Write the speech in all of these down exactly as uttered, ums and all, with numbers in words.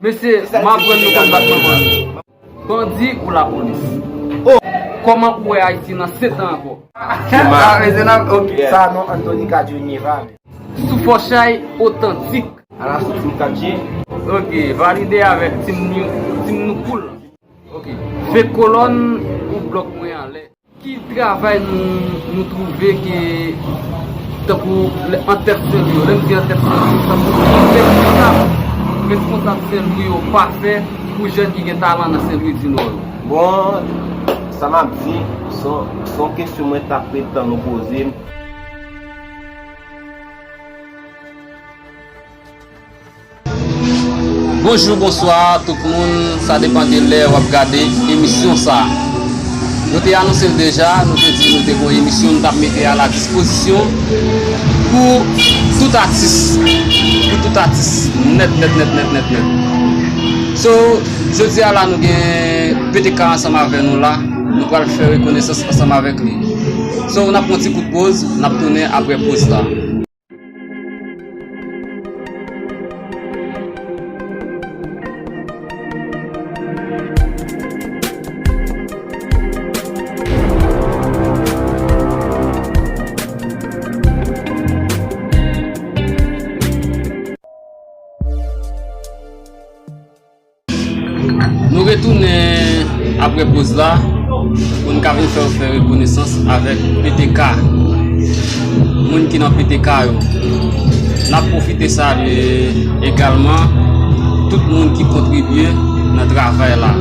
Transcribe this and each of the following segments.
Mesye, m aprann nou konn bat manman nou. Bandi ou lapolis? Kòman ou wè Ayiti nan sèt an ankò? Sa, non, Anthony Cadieux Neva. Sou fòchay otantik. A la source Mikachi. Ok, valide avèk tim nou, tim nou cool. Ok. Fè kolòn ou blòk mwen anlè. Ki travay nou, nou twouve ke, tankou, lè, an tèt Sen Lwi yo, lè m di an tèt Sen Lwi yo, tankou ki responsab, responsab Sen Lwi yo pa fè pou jèn ki gen talan nan Sen Lwi di Nò yo? Bon, sa m ap di, se yon, se yon kesyon mwen t ap ret tann ou poze m. Bonjou, bonswa tout moun, sa depann de lè w ap gade emisyon sa. Nou te anonse l deja, nou te di nou te gon emisyon nou t ap mete a la dispozisyon pou tout atis, pou tout atis nèt, nèt, nèt, nèt, nèt, nèt. So, jodi a la nou gen P T K ansanm avè nou la, nou pral fè rekonesans ansanm avèk li. So, n ap pran ti kout poz, n ap tounen apre poz la. Nou retounen apre poz la pou n ka vin fè w fè rekonesans avèk P T K. Moun ki nan P T K yo. N ap pwofite salye egalman tout moun ki kontribye nan travay la.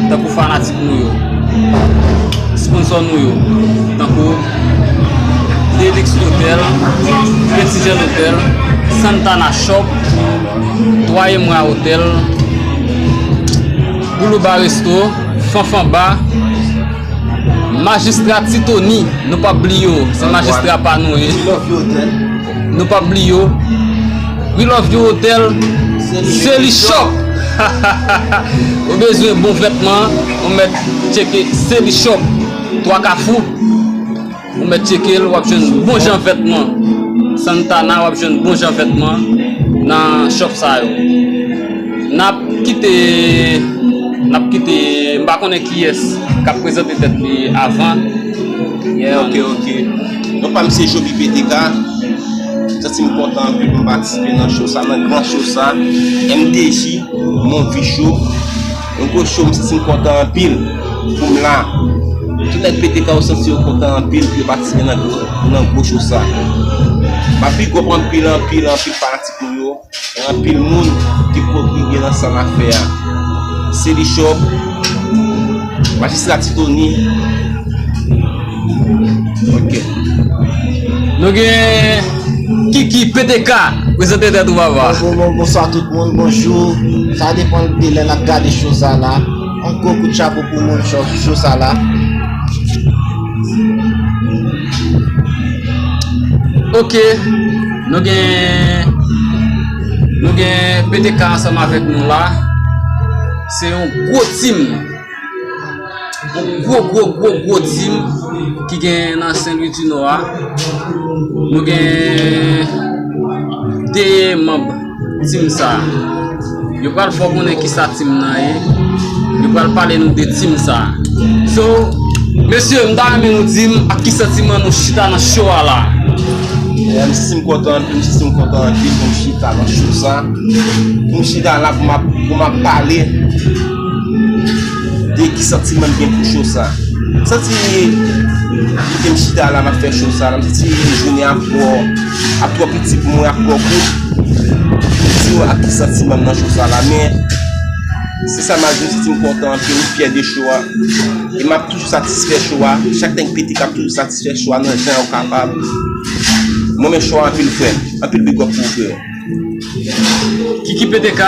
Tankou fanatik nou yo, sponsò nou yo, tankou Delix Hotel, Petit Jeune Hotel, Santana Shop, Twa e Mwa Hotel, Boulou Bar Resto, Fanfan Bar, Majistra Titoni, nou p ap bliye w, se majistra pa nou ye. Nou p ap bliye w. We love you Hotel, Seli Shop. Ou bezwen bon vètman, ou mèt tcheke Seli Shop, Twa Kafou. Ou mèt tcheke l, w ap jwenn bon jan vètman. Santana, w ap jwenn bon jan vètman nan shop sa yo. N ap kite, n ap kite, m pa konnen kiyès k ap prezante tèt li avan. Yeah, ok, ok. Non pa m se Joby P T K. M santi m kontan anpil pou m patisipe nan show sa, nan gran show sa. M D J, Mon Vi Show. Yon gwo show, m santi m kontan anpil pou m la. Tout nèg P T K yo santi yo kontan anpil pou yo patisipe nan gwo, nan gwo show sa. M ap big up anpil, anpil, anpil fanatik nou yo. Gen anpil moun ki kontribye nan sa n ap fè a. Seli Shop, Majistra Titoni. Ok. Nou gen Kiki P T K. Prezante tèt ou, papa. Bon, bon, bon, bonswa tout moun, bonjou. Sa depann de lè n ap gade show sa la. Yon gwo kout chapo pou moun show, show sa la. Ok. Nou gen, nou gen P T K ansanm avèk nou la. Se yon gwo team. Yon gwo, gwo, gwo, gwo team ki gen nan Sen Lwi di Nò a. Nou gen de manm team sa. Yo pral fè w konnen kisa team nan ye. Yo pral pale nou de team sa. So, mesye, m ta renmen nou di m ak ki santiman nou chita nan show a la. Eh, m santi m kontan anpil, m santi m kontan anpil pou m chita nan show sa. Pou m chita la pou m ap, pou m ap pale de ki santiman m gen pou show sa. M santi, lè m chita la, m ap fè show sa la, m santi jounen ap twò, ap twò piti pou mwen, ap twò kout. Pou m di w ak ki santiman m nan show sa la, men se sa m ap di w, m santi m kontan anpil, m fyè de show a. E m ap toujou satisfè show a. Chak nèg P T K ap toujou satisfè show a nan jan yo kapab. M renmen show a anpil, frè m. Anpil big up pou ou, frè. Kiki P T K.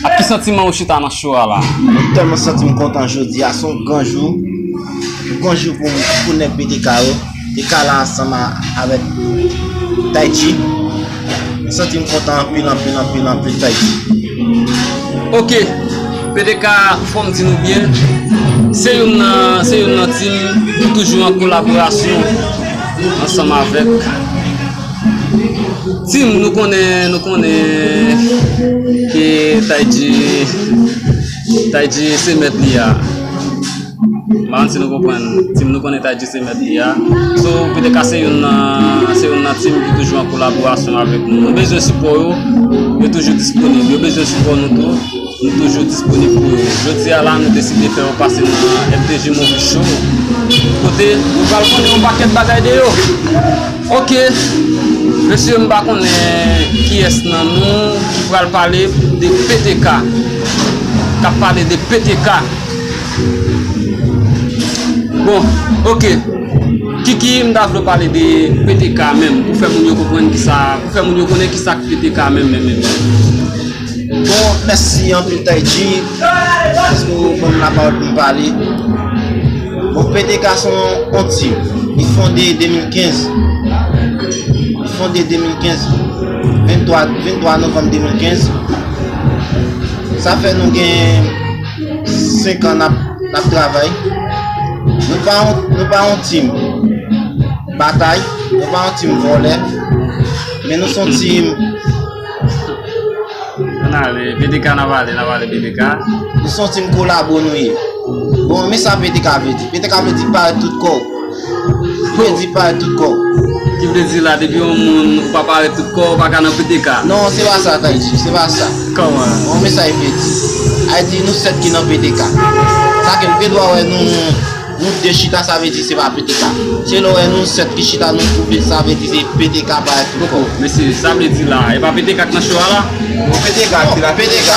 Ak ki santiman ou chita nan show a la? Mwen tèlman santi m kontan jodi a, se yon gran jou. Yon gran jou pou, pou nèg P T K yo. P T K la ansanm a, avèk Taychi. M santi m kontan anpil, anpil, anpil, anpil, Taychi. Ok. P T K, fò m di nou byen, se youn nan, se youn nan team ki toujou an kolaborasyon ansanm avèk Tim, nou konnen, nou konnen ke Taïdji, Taïdji se mèt li a. M pa konn si nou konprann. Tim, nou konnen Taïdji se mèt li a. So, P T K se youn nan, se youn nan tim ki toujou an kolaborasyon avèk nou. Nou bezwen sipò yo. Yo toujou disponib. Yo bezwen sipò nou tou. Nou toujou disponib pou yo. Jodi a la, nou deside fè yo pase nan F D J Movie Show. Kote nou pral konnen yon pakèt bagay de yo. Ok. Mesye, m pa konnen kiyès nan nou ki pral pale de P T K. K ap pale de P T K. Bon, ok. Kiki, m ta vle w pale de P T K menm, pou fè moun yo konprann kisa, pou fè moun yo konnen kisa k P T K menm, menm, menm. Bon, mèsi anpil Taïdji, paske w ban m lapawòl pou m pale. Bon, P T K se yon, yon tim. Li fonde de mil kenz. Li fonde de mil kenz, venntwa, venntwa novanm de mil kenz. Sa fè nou gen senk an n ap, n ap travay. Nou pa yon, nou pa yon tim batay, nou pa yon tim vòlè, men nou se yon tim Ann ale, P T K, n ap ale, n ap ale, P T K. Nou se yon tim kolabo nou ye. Bon, men sa P T K vle di. P T K vle di parèt tout kò w. Vle di parèt tout kò w. Ki vle di la, depi yon moun ou pa parèt tout kò, ou pa ka nan P T K. Non, se pa sa, Taïdji, se pa sa. Kòman? Bon, men sa e vle di. Ay di nou sèt ki nan P T K. Sa ke m gen dwa wè nou Nou de chita, sa vle di se pa P T K. Se lè w wè nou sèt ki chita, nou twouve, sa vle di se P T K parèt tout kò. Mesye, sa vle di la, e pa P T K k nan show a la? Bon, P T K ki la, P T K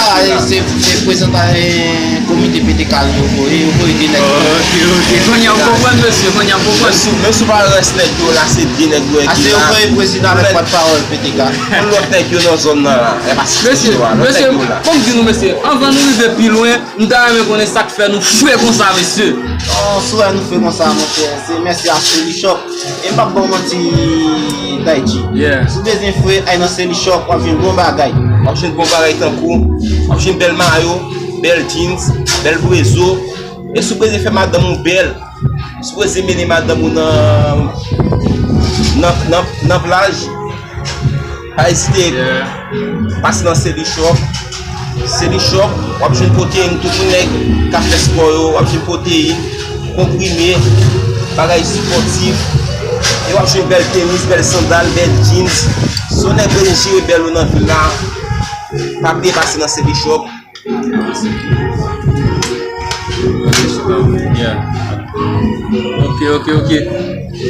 se, se prezanta, eh, komite P T K yo voye, yo voye de nèg. Ok, ok. Kounye a m konprann, mesye, kounye a m konprann. Men sou pa rès nèg yo la, se de nèg yo ki la. Ase yo voye prezidan avèk pòtpawòl P T K. Yon lòt nèg yo nan zòn nan la. E pa se Mesye, mesye, fòk m di nou, mesye, anvan nou rive pi lwen, M ta renmen konnen sa k fè nou fre konsa, mesye. Oh, si w wè nou fre konsa, monchè, se mèsi a Selishop. E m p ap ba w manti, Taïdji. Si w bezwen fre, al nan Selishop, w ap jwenn bon bagay. W ap jwenn bon bagay tankou, w ap jwenn bèl mayo, bèl jeans, bèl brezo. E si w bezwen fè madanm ou bèl, si w bezwen mennen madanm ou nan, nan, nan, nan plaj, pa ezite pase nan Selishop. Selishop, w ap jwenn pwoteyin, tout moun nèg k ap fè spò yo, w ap jwenn pwoteyin, konprime, bagay sipòtif. E w ap jwenn bèl tenis, bèl sandal, bèl jeans. Si w nèg bezwen jere bèl ou nan vil la, pa bliye pase nan Selishop. Ok, ok, ok.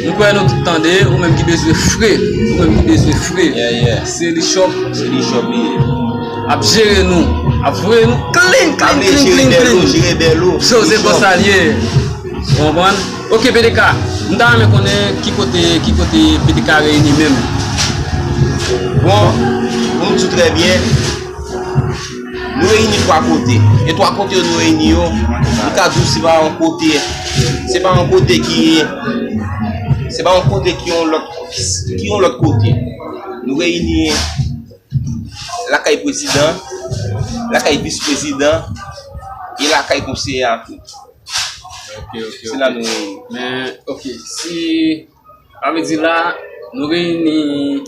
M kwè nou tout tande, ou menm ki bezwen fre, ou menm ki bezwen fre. Selishop. Selishop li ye. Ap jere nou, ap voye nou clean, clean, clean, clean, clean. Jere bèl ou. So, se konsa l ye. Ou konprann? Ok, P T K, m ta renmen konnen ki kote, ki kote P T K reyini menm. Bon, pou m di w trè byen, Nou reyini twa kote. E twa kote yo nou reyini yo, m ka di w se pa yon kote, se pa yon kote ki, se pa yon kote ki yon lòt, ki yon lòt kote. Nou reyini lakay prezidan, lakay vis prezidan, e lakay konseye a tou. Ok, ok, ok. Se la nou reyini. Men, ok, si Sa vle di la, nou reyini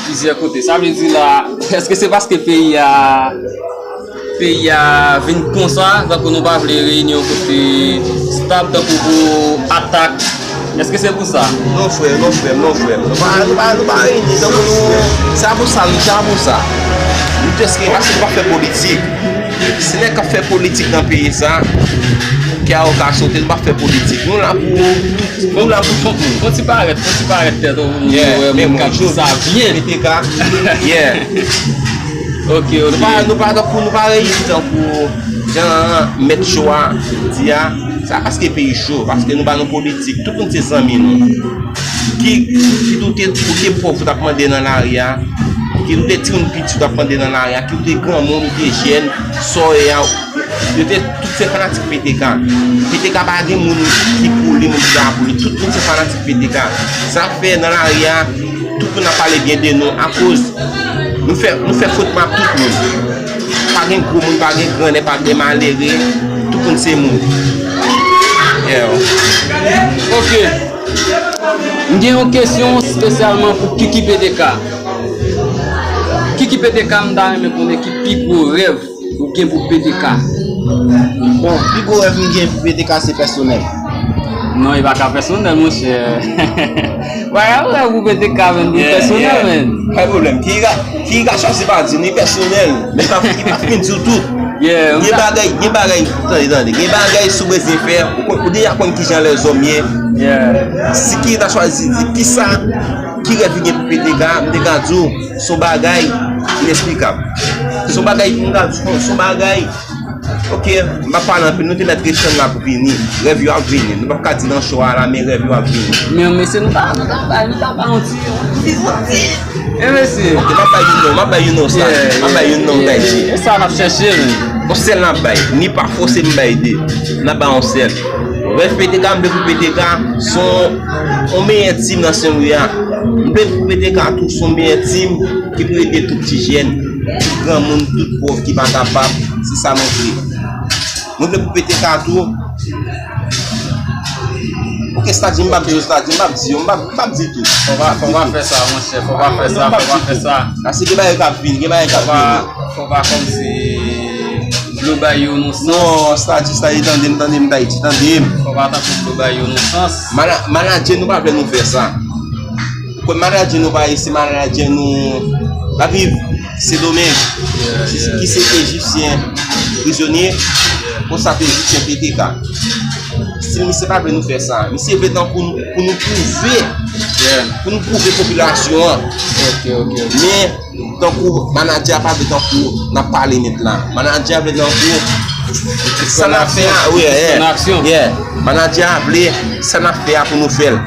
plizyè kote. Sa vle di la, èske se paske peyi a, peyi a vin konsa, tankou nou pa vle reyini yon kote stab, tankou pou atak? Èske se pou sa? Non, frè, non, frè, non, frè. Nou pa, nou pa, nou pa reyini tankou nou. Sa pou sa, nou, sa pou sa. Nou te eske, paske nou pa fè politik. Se nèg k ap fè politik nan peyi sa, kè a yo ka sote, nou pa fè politik. Nou la pou, nou la pou tout moun. Fon ti parèt, fon ti parèt tèt ou pou moun yo wè moun k ap di sa byen. P T K, yeah. Ok, ok. Nou pa, nou pa tankou, nou pa reyini tankou jan mèt cho a di a. Sa paske peyi cho, paske nou pa nan politik. Tout moun se zanmi nou. Ki, ki doute, ou te pòv, ou t ap mande nan lari a. Ki doute timoun piti, ou t ap mande nan lari a. Ki doute granmoun, ou te jèn, sòrè a. Yo te, tout se fanatik P T K. P T K pa gen moun ki pou li, moun ki pa pou li. Tout moun se fanatik P T K. Sa fè nan lari a, tout moun ap pale byen de nou akoz nou fè, nou fè fwotman ak tout moun. Pa gen gwo moun, pa gen grannè, pa gen malere. Tout moun se moun. Yeah. Ok. M gen yon kesyon espesyalman pou Kiki P T K. Ki P T K, m ta renmen konnen ki pi gwo rèv ou gen pou P T K? Bon, pi gwo rèv m gen pou P T K se pèsonèl. Non, e pa ka pèsonèl, monchè. Bagay ou rèv pou P T K, menn, li pèsonèl, menn. Pa gen pwoblèm. Ki ka, ki ka chwazi pa di, li pèsonèl. Men pa, li pa fin di w tout. Yeah, gen bagay, gen bagay, tande, tande. Gen bagay si w bezwen fè, ou, ou deja konn kijan lèzòm ye. Yeah. Si ki ta chwazi di kisa, ki rèv li gen pou P T K, m te ka di w, se yon bagay inesplikab. Se yon bagay, m ka di w, se yon bagay, ok, m pa pale anpil, nou te mèt ret tann la pou vini. Rèv yo ap vini. Nou p ap ka di nan cho a la, men rèv yo ap vini. Men, mesye, nou ta, nou ta bay, nou ta bay yon ti, yon ti, yon ti. E, mesye. Ok, m ap bay youn non, m ap bay youn non, sa. Yeah, m ap bay youn non, yeah, Taïti. E sa n ap chèche, men. Yon sèl n ap bay. Ni pa fòse m bay de. N ap bay yon sèl. Rèv P T K, m vle pou P T K se yon, yon meyè tim nan Senlwi a. M vle pou P T K tou se yon meyè tim ki pou ede tout ti jèn, tout granmoun, tout pòv ki pa kapab. Se sa mwen vle. Mwen vle pou P T K tou. Ok, Stadji, m p ap di yo, Stadji, m p ap di yo, m p ap, m p ap di tou. Fò pa, fò pa fè sa, monchè, fò pa fè sa, fò pa fè sa. Paske gen bagay k ap vini, gen bagay k ap vini. Fò pa kòmsi vle bay yo yon sans. Non, Stadji, Stadji, tande m, tande m, Taïti, tande m. Fò pa tankou vle bay yo yon sans. Mana-, manadjè nou pa vle nou fè sa. Kòm manadjè nou pa ye, se manadjè nou pa viv Sendomeng, ki se ejipsyen prizonye, konsa tou ejipsyen P T K. Si misye pa vle nou fè sa, misye vle tankou nou, pou nou pwouve, pou nou pwouve popilasyon an. Ok, ok, ok. Men, tankou manadjè a pa vle tankou n ap pale nèt la. Manadjè a vle tankou sa n ap fè a, wi, yeah, yeah. Manadjè a vle sa n ap fè a pou nou fè l.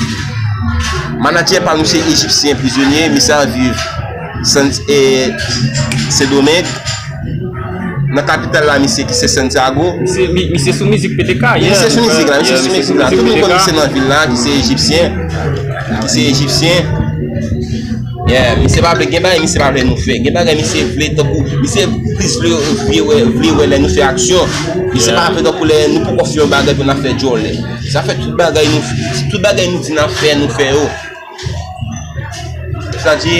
Manadjè pa nou se ejipsyen prizonye, misye ap viv Sen, e, Sendomeng. Nan kapital la, misye ki se Santiago. Misye, mi-, misye sou mizik P T K, yeah, misye sou mizik la, misye sou mizik la. Tout moun konn misye nan vil la, ki se ejipsyen. Ki se ejipsyen. Yeah, misye pa vle, gen bagay misye pa vle nou fè. Gen bagay misye vle tankou, misye plis vle, vle wè, vle wè lè nou fè aksyon. Misye pa vle tankou lè nou poko fè yon bagay pou n ap fè djòlè. Sa fè tout bagay nou, tout bagay nou di n ap fè, nou fè yo. Sa di,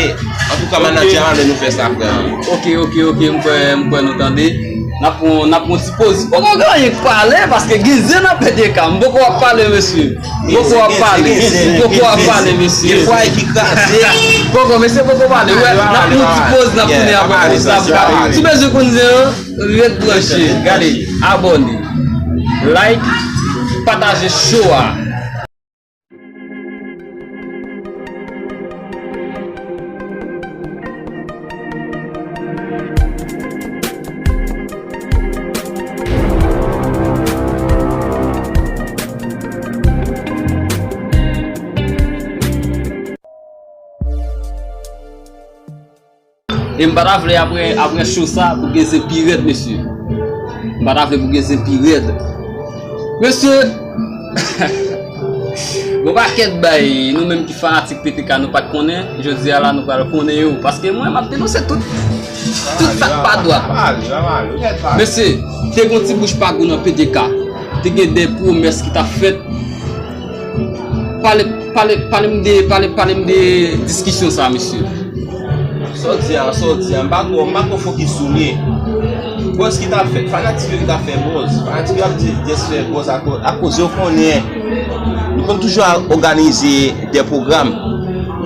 antouka, manadjè a pa vle nou fè sa, frè. Ok, ok, ok, m kwè, m kwè nou tande. N ap pran, n ap pran ti poz. Poko gen anyen k pale, paske gen zen nan P T K. M poko ap pale, mesye. M poko ap pale. M poko ap pale, mesye. Gen fwaye ki kraze. Poko, mesye poko pale. Wè, n ap pran ti poz, n ap tounen apre poz la pou pale. Si w bezwen konn zen an, ret branche. Gade, abòne. Like, pataje show a. E m pa ta vle apre, apre show sa pou gen zen pi rèd, mesye. M pa ta vle pou gen zen pi rèd. Mesye, gon pakèt bay, nou menm ki fanatik P T K, nou pa t konnen, jodi a la, nou pral konnen yo. Paske mwen, m ap denonse tout, tout sa k pa dwat. Mesye, te gon ti bouch pa gou nan P T K. Te gen de pwomès ki t ap fèt. Pale, pale, pale m de, pale, pale m de diskisyon sa, mesye. Sa w di a, sa w di a, m pa ko, m pa ko fokis sou li. Buzz ki t ap fèt, fanatik yo ki t ap fè buzz. Fanatik yo ap di, Dyès fè buzz akoz, akoz yo konnen nou konn toujou òganize de pwogram.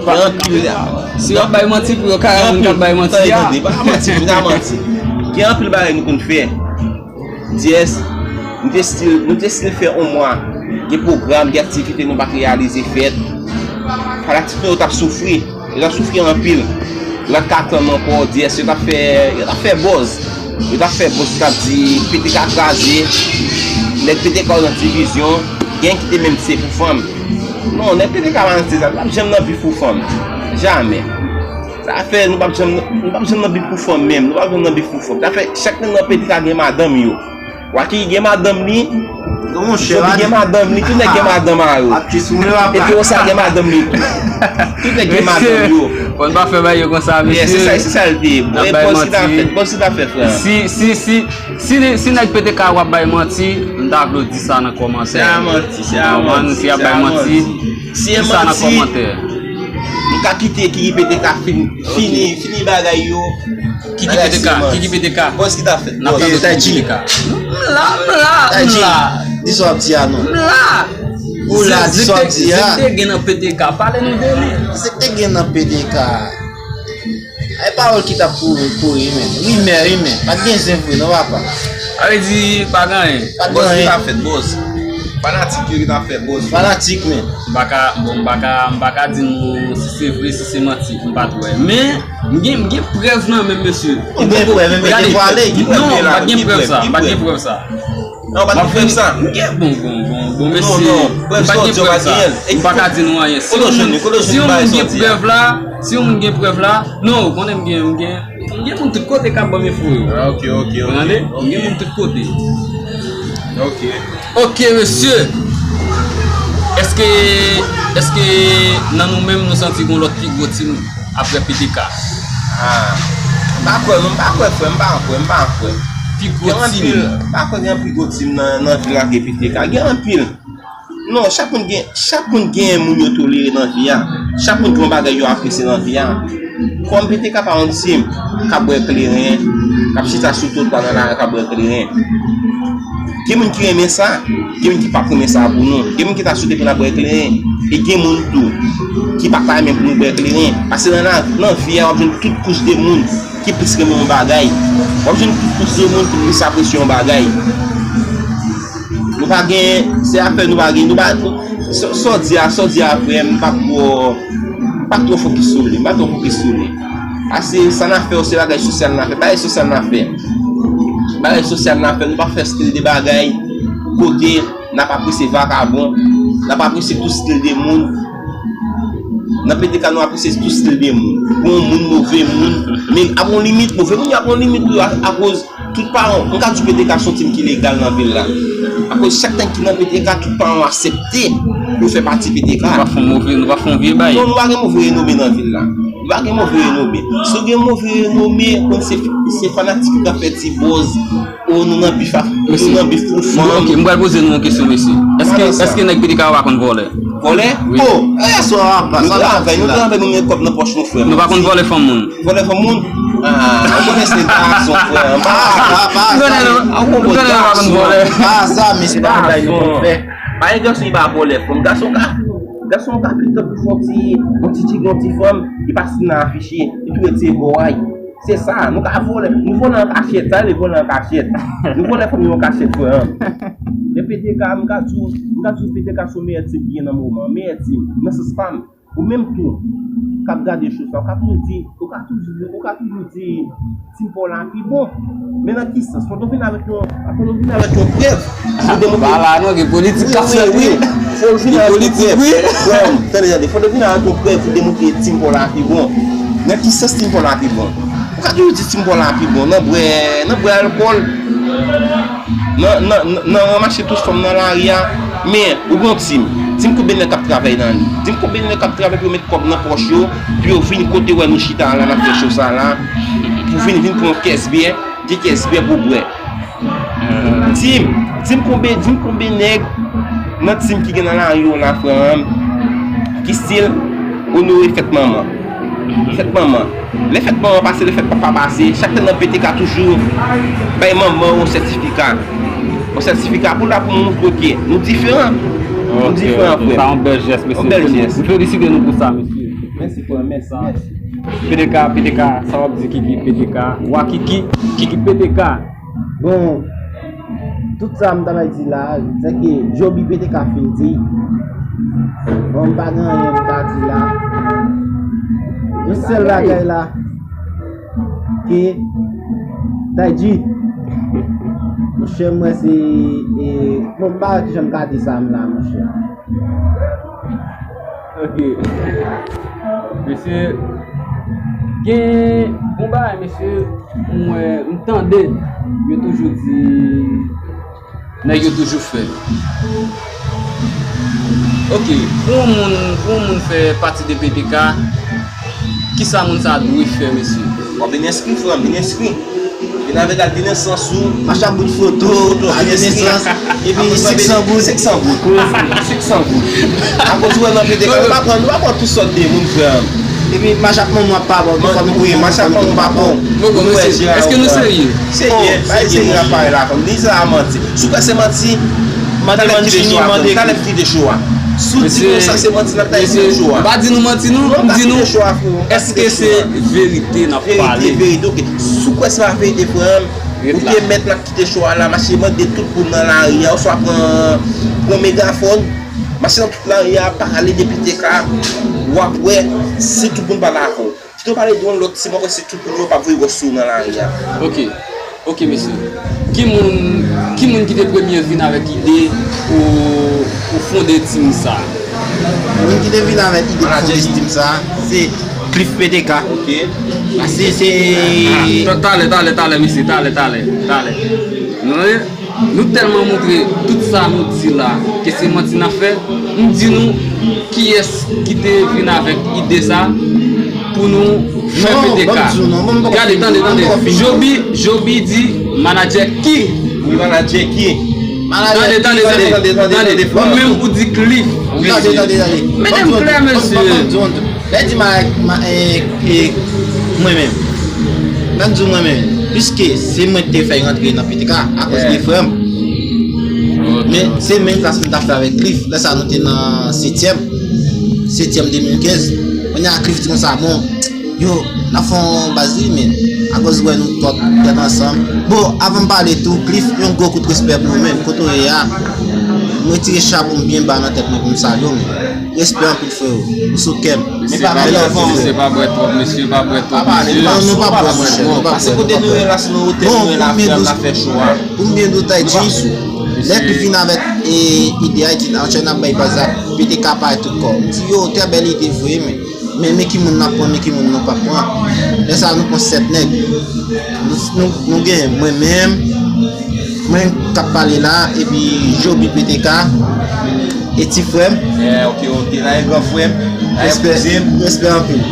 Gen anpil, si w ap bay manti pou yo, kare moun k ap bay manti a. Tande, pa manti, pa manti. Gen anpil bagay nou konn fè. Dyès, nou te still, nou te still fè yon mwa. Gen pwogram, gen aktivite nou pa t reyalize fèt. Fanatik nou yo t ap soufri. Yo t ap soufri anpil. Yo pa t ka tann ankò, Dyès, yo t ap fè, yo t ap fè buzz. Yo t ap fè buzz, yo t ap di, P T K kraze. Nèg P T K yo nan divizyon. Gen ki te menm se pou fanm. Non, nèg P T K pa nan se sa. Nou p ap janm nan bif pou fanm. Jamè. Sa fè nou p ap janm, nou p ap janm nan bif pou fanm menm. Nou p ap janm nan bif pou fanm. Sa fè chak nèg nan P T K gen madanm yo. Waky gen madanm li. Zobi gen madanm li. Tout nèg gen madanm a yo. Epi Osa gen madanm li tou. Tout nèg gen madanm yo. Fò n pa fè bagay yo konsa, mesye. Se sa, se sa l te ye. Bòz ki ta fèt, bòz ki ta fèt, frè. Si, si, si, si, si nèg P T K w ap bay manti, m ta vle w di sa nan kòmantè. Se a manti, se a manti. Si y ap bay manti, di sa nan kòmantè. M ka kite Kiki P T K fin, fini, fini bagay yo. Kiki P T K, Kiki P T K. Bòs ki ta fèt. N ap tann Kiki P T K. M la, m la, m la. Di sa w ap di a non. M la. Ou la, di sa w ap di a. Zek te gen nan P T K, pale nou de li. Zek te gen nan P T K. Ay pawòl ki t ap kouri, kouri, men. Rimè, rimè. Pa t gen zen vre, non, papa. Sa vle di, pa gen anyen. Pa t gen anyen. Bòs ki ta fèt, bòs. Fanatik yo ki ta fè, bòs. Fanatik, men. M pa ka, bon, m pa ka, m pa ka di nou si se vre, si se manti, m pa t wè. Men, m gen, m gen prèv nan men m, mesye. Ou gen prèv, men, men, devwale. Non, m pa t gen prèv sa, m pa t gen prèv sa. Non, pa t gen prèv sa. M gen, bon, bon, bon, bon, mesye, m pa t gen prèv sa. M pa ka di nou anyen. Si yon moun gen prèv la, si yon moun gen prèv la, non, ou konnen m gen, m gen, m gen moun tout kote k ap ban m enfo yo. Ah, ok, ok, ok. Ou tande? M gen moun tout kote. Ok. Ok, mesye. Èske, èske nan nou menm nou santi gon lòt pi gwo team apre P T K? Ah, m pa kwè, non, m pa kwè, frè, m pa kwè, m pa kwè. Pi gwo team. M pa kwè gen pi gwo team nan, nan vil la ke P T K. Gen anpil. Non, chak moun gen, chak moun gen moun yo tolere nan vi a. Chak moun gen yon bagay yo apresye nan vi a. Kòm P T K pa yon team k ap bwè kleren, k ap chita sou twotwa nan lari k ap bwè kleren. Gen moun ki renmen sa, gen moun ki p ap renmen sa pou nou. Gen moun ki ta swete pou n ap bwè kleren. E gen moun tou ki pa ta renmen pou nou bwè kleren. Paske nan, nan, nan vi a, w ap jwenn tout kouch de moun ki plis renmen yon bagay. W ap jwenn tout kouch de moun ki plis apresye yon bagay. Nou pa gen, se afè nou pa gen, nou pa, sa, sa w di a, sa w di a vrè, m pa twò, m pa twò fokis sou li, m pa twò fokis sou li. Paske sa n ap fè yo, se bagay sosyal n ap fè, bagay sosyal n ap fè. Bagay sosyal n ap fè, nou pa fè stil de bagay kote n ap apresye vakabon, n ap apresye tout stil de moun. Nan P T K nou apresye tout stil de moun. Bon moun, move moun. Men ap gon limit, move moun yo ap gon limit tou a, akoz tout paran, m ka di P T K se yon team ki legal nan vil la. Akoz chak nèg ki nan P T K, tout paran yo aksepte pou yo fè pati P T K. Nou pa fè yon move, nou pa fè yon vye bay. Non, nou pa gen move renome nan vil la. Nou pa gen move renome. Si w gen move renome, konn se, se fanatik yo k ap fè ti buzz. Oh, nou nan bif, nou nan bif pou fanm. Ok, m pral poze nou yon kesyon, mesye. Èske, èske nèg P T K yo pa konn vòlè? Vòlè? Wi. Oh, e sa w ap pase. Nou travay, nou travay, nou met kòb nan pòch nou, frè m. Nou pa konn vòlè fanm moun? Vòlè fanm moun? Ah, ou konnen se gason, frè m. Pa sa, pa sa. M konnen nou pa konn vòlè. Pa sa, mesye, pa bagay nou konn fè. Pa gen gason ki pa vòlè fanm. Gason ka, gason ka pito pou fè yon ti, yon ti tig, yon ti fanm, li pa siy nan afiche, li tou retire bò a. Se sa, nou ka vòlè, nou vòlè an kachèt, sa rele vòlè an kachèt. Nou vòlè fanm yo an kachèt, frè m. Men P T K, m ka di w, m ka di w P T K se yon meyè team ki gen nan moman an, meyè team, nan sans pa m. Ou menm tou, k ap gade cho sa, ou ka toujou di, ou ka toujou, ou ka toujou di, team pa w la pi bon. Men nan ki sans? Fò w vin avèk yon, fò w vin avèk yon prèv. Pou demontre. Pa la non, gen politik k ap fèt wi. Fò w vin avèk yon prèv. Frè m, tande, tande, fò w vin avèk yon prèv pou demontre team pa w la pi bon. Nan ki sans team pa w la pi bon? Ou ka toujou di team pa w la pi bon. Nan bwè, nan bwè alkòl. Nan, nan, nan, nan ranmase tout fanm nan lari a. Men, ou gon team. Team konbyen nèg k ap travay nan li? Team konbyen nèg k ap travay pou yo met kòb nan pòch yo, pou yo vin kote wè nou chita la, n ap fè cho sa la, pou vin, vin pran yon kès byè, de kès byè pou bwè. Di m, di m konbyen, di m konbyen nèg nan team ki gen nan lari yo la, frè m, ki still onore fèt manman. Fèt manman. Lè fèt manman pase, lè fèt papa pase, chak tan nan P T K toujou bay manman yon sètifika. Yon sètifika pou la pou montre ke nou diferan. Nou diferan, frè m. Sa yon bèl jès, mesye. Yon bèl jès. M felisite nou pou sa, mesye. Mèsi, frè m, mèsi, mèsi. P T K, P T K, sa w ap di Kiki P T K? Wa Kiki, Kiki P T K. Bon, tout sa m ta bay di la, se ke Joby P T K fin di. Bon, m pa gen anyen m ka di la. Yon sèl bagay la, ke Taydji. Monchè, m wè se, e, bon, m pa wè kijan m ka di sa m la, monchè. Ok. Mesye, gen yon bagay, mesye, m wè, m tande, yo toujou di, nèg yo toujou fè. Ok, pou yon moun, pou yon moun fè pati de P T K, kisa moun sa dwe fè, mesye? W ap vin enskri, frè m, vin enskri. Vin avèk dat de nesans ou. Mache ak bout foto, foto, dat de nesans. Epi senk san goud. Senk san goud. Senk san goud. Akoz ou wè nan P T K, nou pa pran, nou pa pran tout sòt de moun, frè m. Epi mach ap manman ap pa bon, tou fwa nou wi, mach ap manman pa bon. Bon, bon, mesye, èske nou serye? Serye, bay serye ap pale la, fanm. Di sa a manti. Si w kwè se manti, mande Mandjini, mande Cliff. Talè m kite cho a. Si w di nou sa se manti, n ap ta kite cho a. M pa di nou manti, non. M di nou, èske se verite n ap pale? Verite, verite, ok. Si w kwè se pa verite, frè m, ou te mèt n ap kite cho a la, mache mande tout moun nan lari a, oswa pran, pran megafòn, mache nan tout lari a, pale de P T K, w ap wè si tout moun pale avè w. Kite w pale de yon lòt, si mwen wè si tout moun yo p ap voye wòch sou w nan lari a. Ok, ok, mesye. Ki moun, ki moun ki te premye vin avèk ide pou, pou fonde tim sa? Moun ki te vin avèk ide pou fonde tim sa, se Cliff P T K. Ok. Paske se... Ah, talè, talè, talè, mesye, talè, talè, talè. Nou, nou tèlman montre tout sa nou di la, ke se manti n ap fè, m di nou kiyès ki te vin avèk ide sa pou nou fè P T K. Gade, tande, tande. Joby, Joby di manadjè ki? Wi, manadjè ki? Tande, tande, tande, tande. Ou menm ou di Cliff. Tande, tande, tande. Mete m klè, mesye. Lè di ma, ma, e, e, mwen menm. Nan di w mwen menm. Piske se mwen ki te fè y rantre nan P T K akoz de frè m. Men se menm klas mwen t ap fè avèk Cliff. Lè sa a nou te nan setyèm. Setyèm de mil kenz. Kounye a Cliff di konsa, bon, yo, n ap fè yon baz wi, men akoz wè nou twòp tèt ansanm. Bon, avan m pale tou, Cliff, yon gwo kout respè pou ou menm. Kote w ye a, m retire chapo m byen ba nan tèt mwen pou m salye w, men. Respè anpil, freo. Ou sou kè m. Men pa pale anvan. Mesye pa bwè twòp, mesye pa bwè twòp, mesye. Non, nou pa bwè, monchè, nou pa bwè, nou pa bwè. Pase kote nou ye la, si nou otè nou ye la, frè m, n ap fè cho a. Pou m byen di w, Tay G, lè Cliff vin avèk, e, ide a, li di, "Anchè, n ap bay baz la, P T K parèt tout kò." M di, "Yo, trè bèl ide vre, men, men, men ki moun n ap pran, men ki moun nou p ap pran." Lè sa a, nou pran sèt nèg. Nou, nou, nou gen mwen menm, mwen k ap pale la, epi Joby P T K, e ti frè m. Eh, ok, ok, la e gran frè m, la e kouzen m. Respè anpil.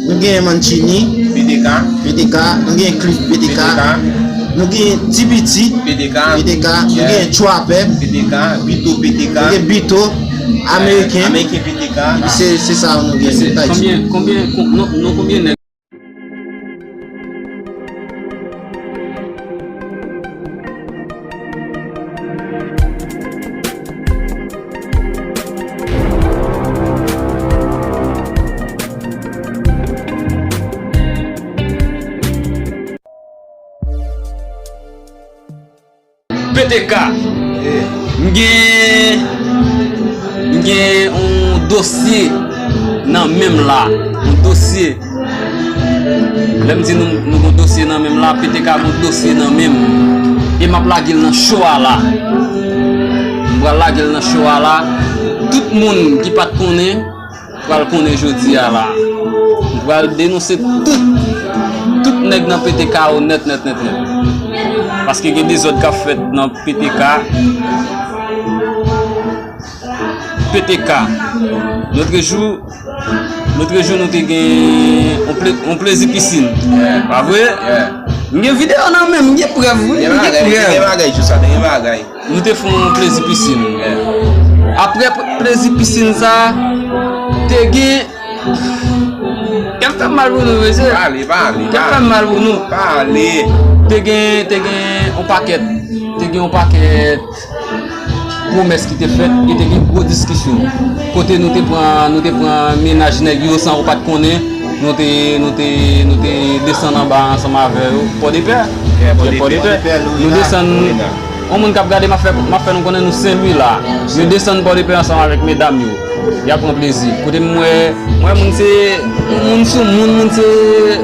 Nou gen Mancini, P T K, P T K, nou gen Cliff, P T K. Nou gen T B T, P T K, P T K, nou gen Trapper, P T K, Bito, P T K, nou gen Bito, Ameriken, Ameriken, P T K. Se, se sa nou gen. Konbyen, konbyen, kon-, non, non, konbyen nèg? P T K. M gen, m gen yon dosye nan men m la. Yon dosye. Lè m di nou, nou gon dosye nan men m la, P T K gon dosye nan men m. E m ap lage l nan cho a la. M pral lage l nan cho a la. Tout moun ki pa t konnen, pral konnen jodi a la. M pral denonse tout, tout nèg nan P T K yo nèt, nèt, nèt, nèt. Paske gen dezòd k ap fèt nan P T K. P T K. Lotrejou, lotrejou nou te gen yon ple-, yon plezi pisin. Pa vre? M gen videyo nan men m, m gen prèv, wi, m gen prèv. Gen bagay, gen bagay, Josa, gen bagay. Nou te fè yon plezi pisin. Apre p-, plezi pisin sa, te gen, kè m fè m mal pou nou, mesye. Pale, pale, pale. Kè m fè m mal pou nou. Pale. Te gen, te gen yon pakèt, te gen yon pakèt pwomès ki te fèt e te gen gwo diskisyon. Kote nou te pran, nou te pran mennaj nèg yo san yo pa t konnen. Nou te, nou te, nou te desann anba ansanm avè yo. Pòdepè. Pòdepè. Nou desann. Yon moun k ap gade, m ap fè, m ap fè nou konnen nou Sen Lwi la. Nou desann Pòdepè ansanm avèk medam yo. Y ap pran plezi. Kote m wè, m wè moun se, moun sou moun, moun se,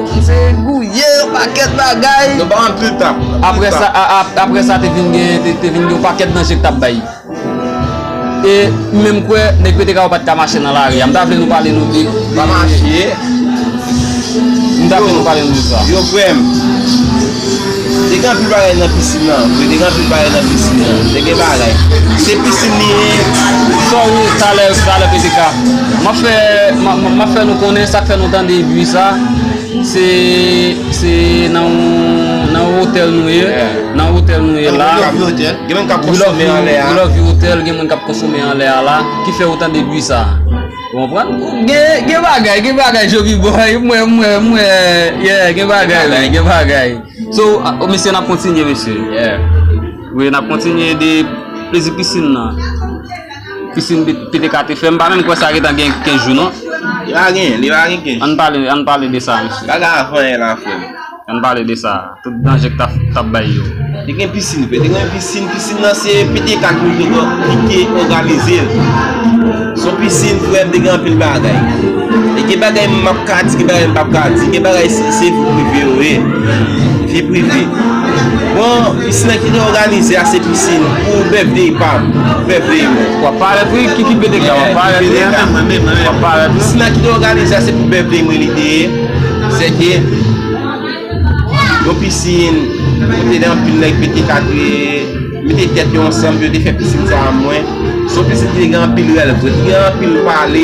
moun se gouye, yon pakèt bagay. Nou ba anpil tap. Apre sa, a, a, apre sa, te vin gen, te, te vin gen yon pakèt danje k t ap bay. E menm kwè, nèg P T K yo pa t ka mache nan lari a. M ta vle nou pale nou de. Pa mache. M ta vle nou pale nou de sa. Yo, frè m. Te gen anpil bagay nan pisin nan. Wi, te gen anpil bagay nan pisin nan. Te gen bagay. Se pisin li ye. Sorry, talè, talè P T K. M ap fè, m ap, m ap fè nou konnen sa k fè nou tande bri sa. Se, se nan yon, nan yon otèl nou ye. Nan otèl nou ye la. Gen moun k ap konsome anlè a. We Love You Hotel, gen moun k ap konsome anlè a la. Ki fè ou tande bri sa. Ou konprann? Gen, gen bagay, gen bagay, Joby Boy, mwen, mwen, mwen, yeah, gen bagay, wi, gen bagay. So, a, o, mesye, n ap kontinye, mesye. Yeah. Wi, n ap kontinye de plezi pisin nan. Pisin P-, P T K te fè, m pa menm kwè sa gentan gen kenz jou, non. Li pa gen, li pa gen kenz. Ann pale, ann pale de sa, mesye. Bagay avan yè la, frè m. Ann pale de sa. Tout danje k t ap, t ap bay yo. Te gen pisin vre, te gen pisin, pisin nan se P T K ki te, ki te òganize l. Se yon pisin, frè m, te gen anpil bagay. E gen bagay m ap ka di, gen bagay m p ap ka di, gen bagay se, se vi prive yo ye. Vi prive. Bon, pisin nan ki te òganize a, se pisin pou birthday pa m, pou birthday mwen. W ap parèt wi, Kiki P T K, w ap parèt wi. W ap parèt wi. Pisin nan ki te òganize a, se pou birthday mwen li te ye. Sèke yon pisin, kote de anpil nèg P T K te mete tèt yo ansanm, yo te fè pisin sa a mwen. Se yon pisin ki te gen anpil rèl vre, te gen anpil pale,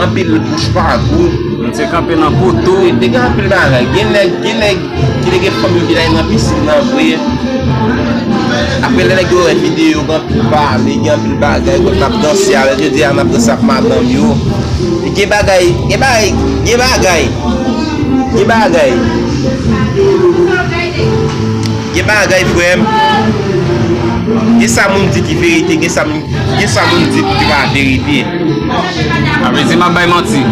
anpil bouch pa gou. Moun te kanpe nan poto. Te, te gen anpil bagay. Gen nèg, gen nèg ki te gen fanm yo ki t al nan pisin nan vre. Apre lè nèg yo wè videyo, gen anpil pale, gen anpil bagay, wè n ap danse avèk yo, di a n ap danse ak madanm yo. Gen bagay, gen bagay, gen bagay. Gen bagay. Gen bagay, frè m. Gen sa moun di ki verite, gen sa moun, gen sa moun di ki pa verite. Sa vle di m ap bay manti.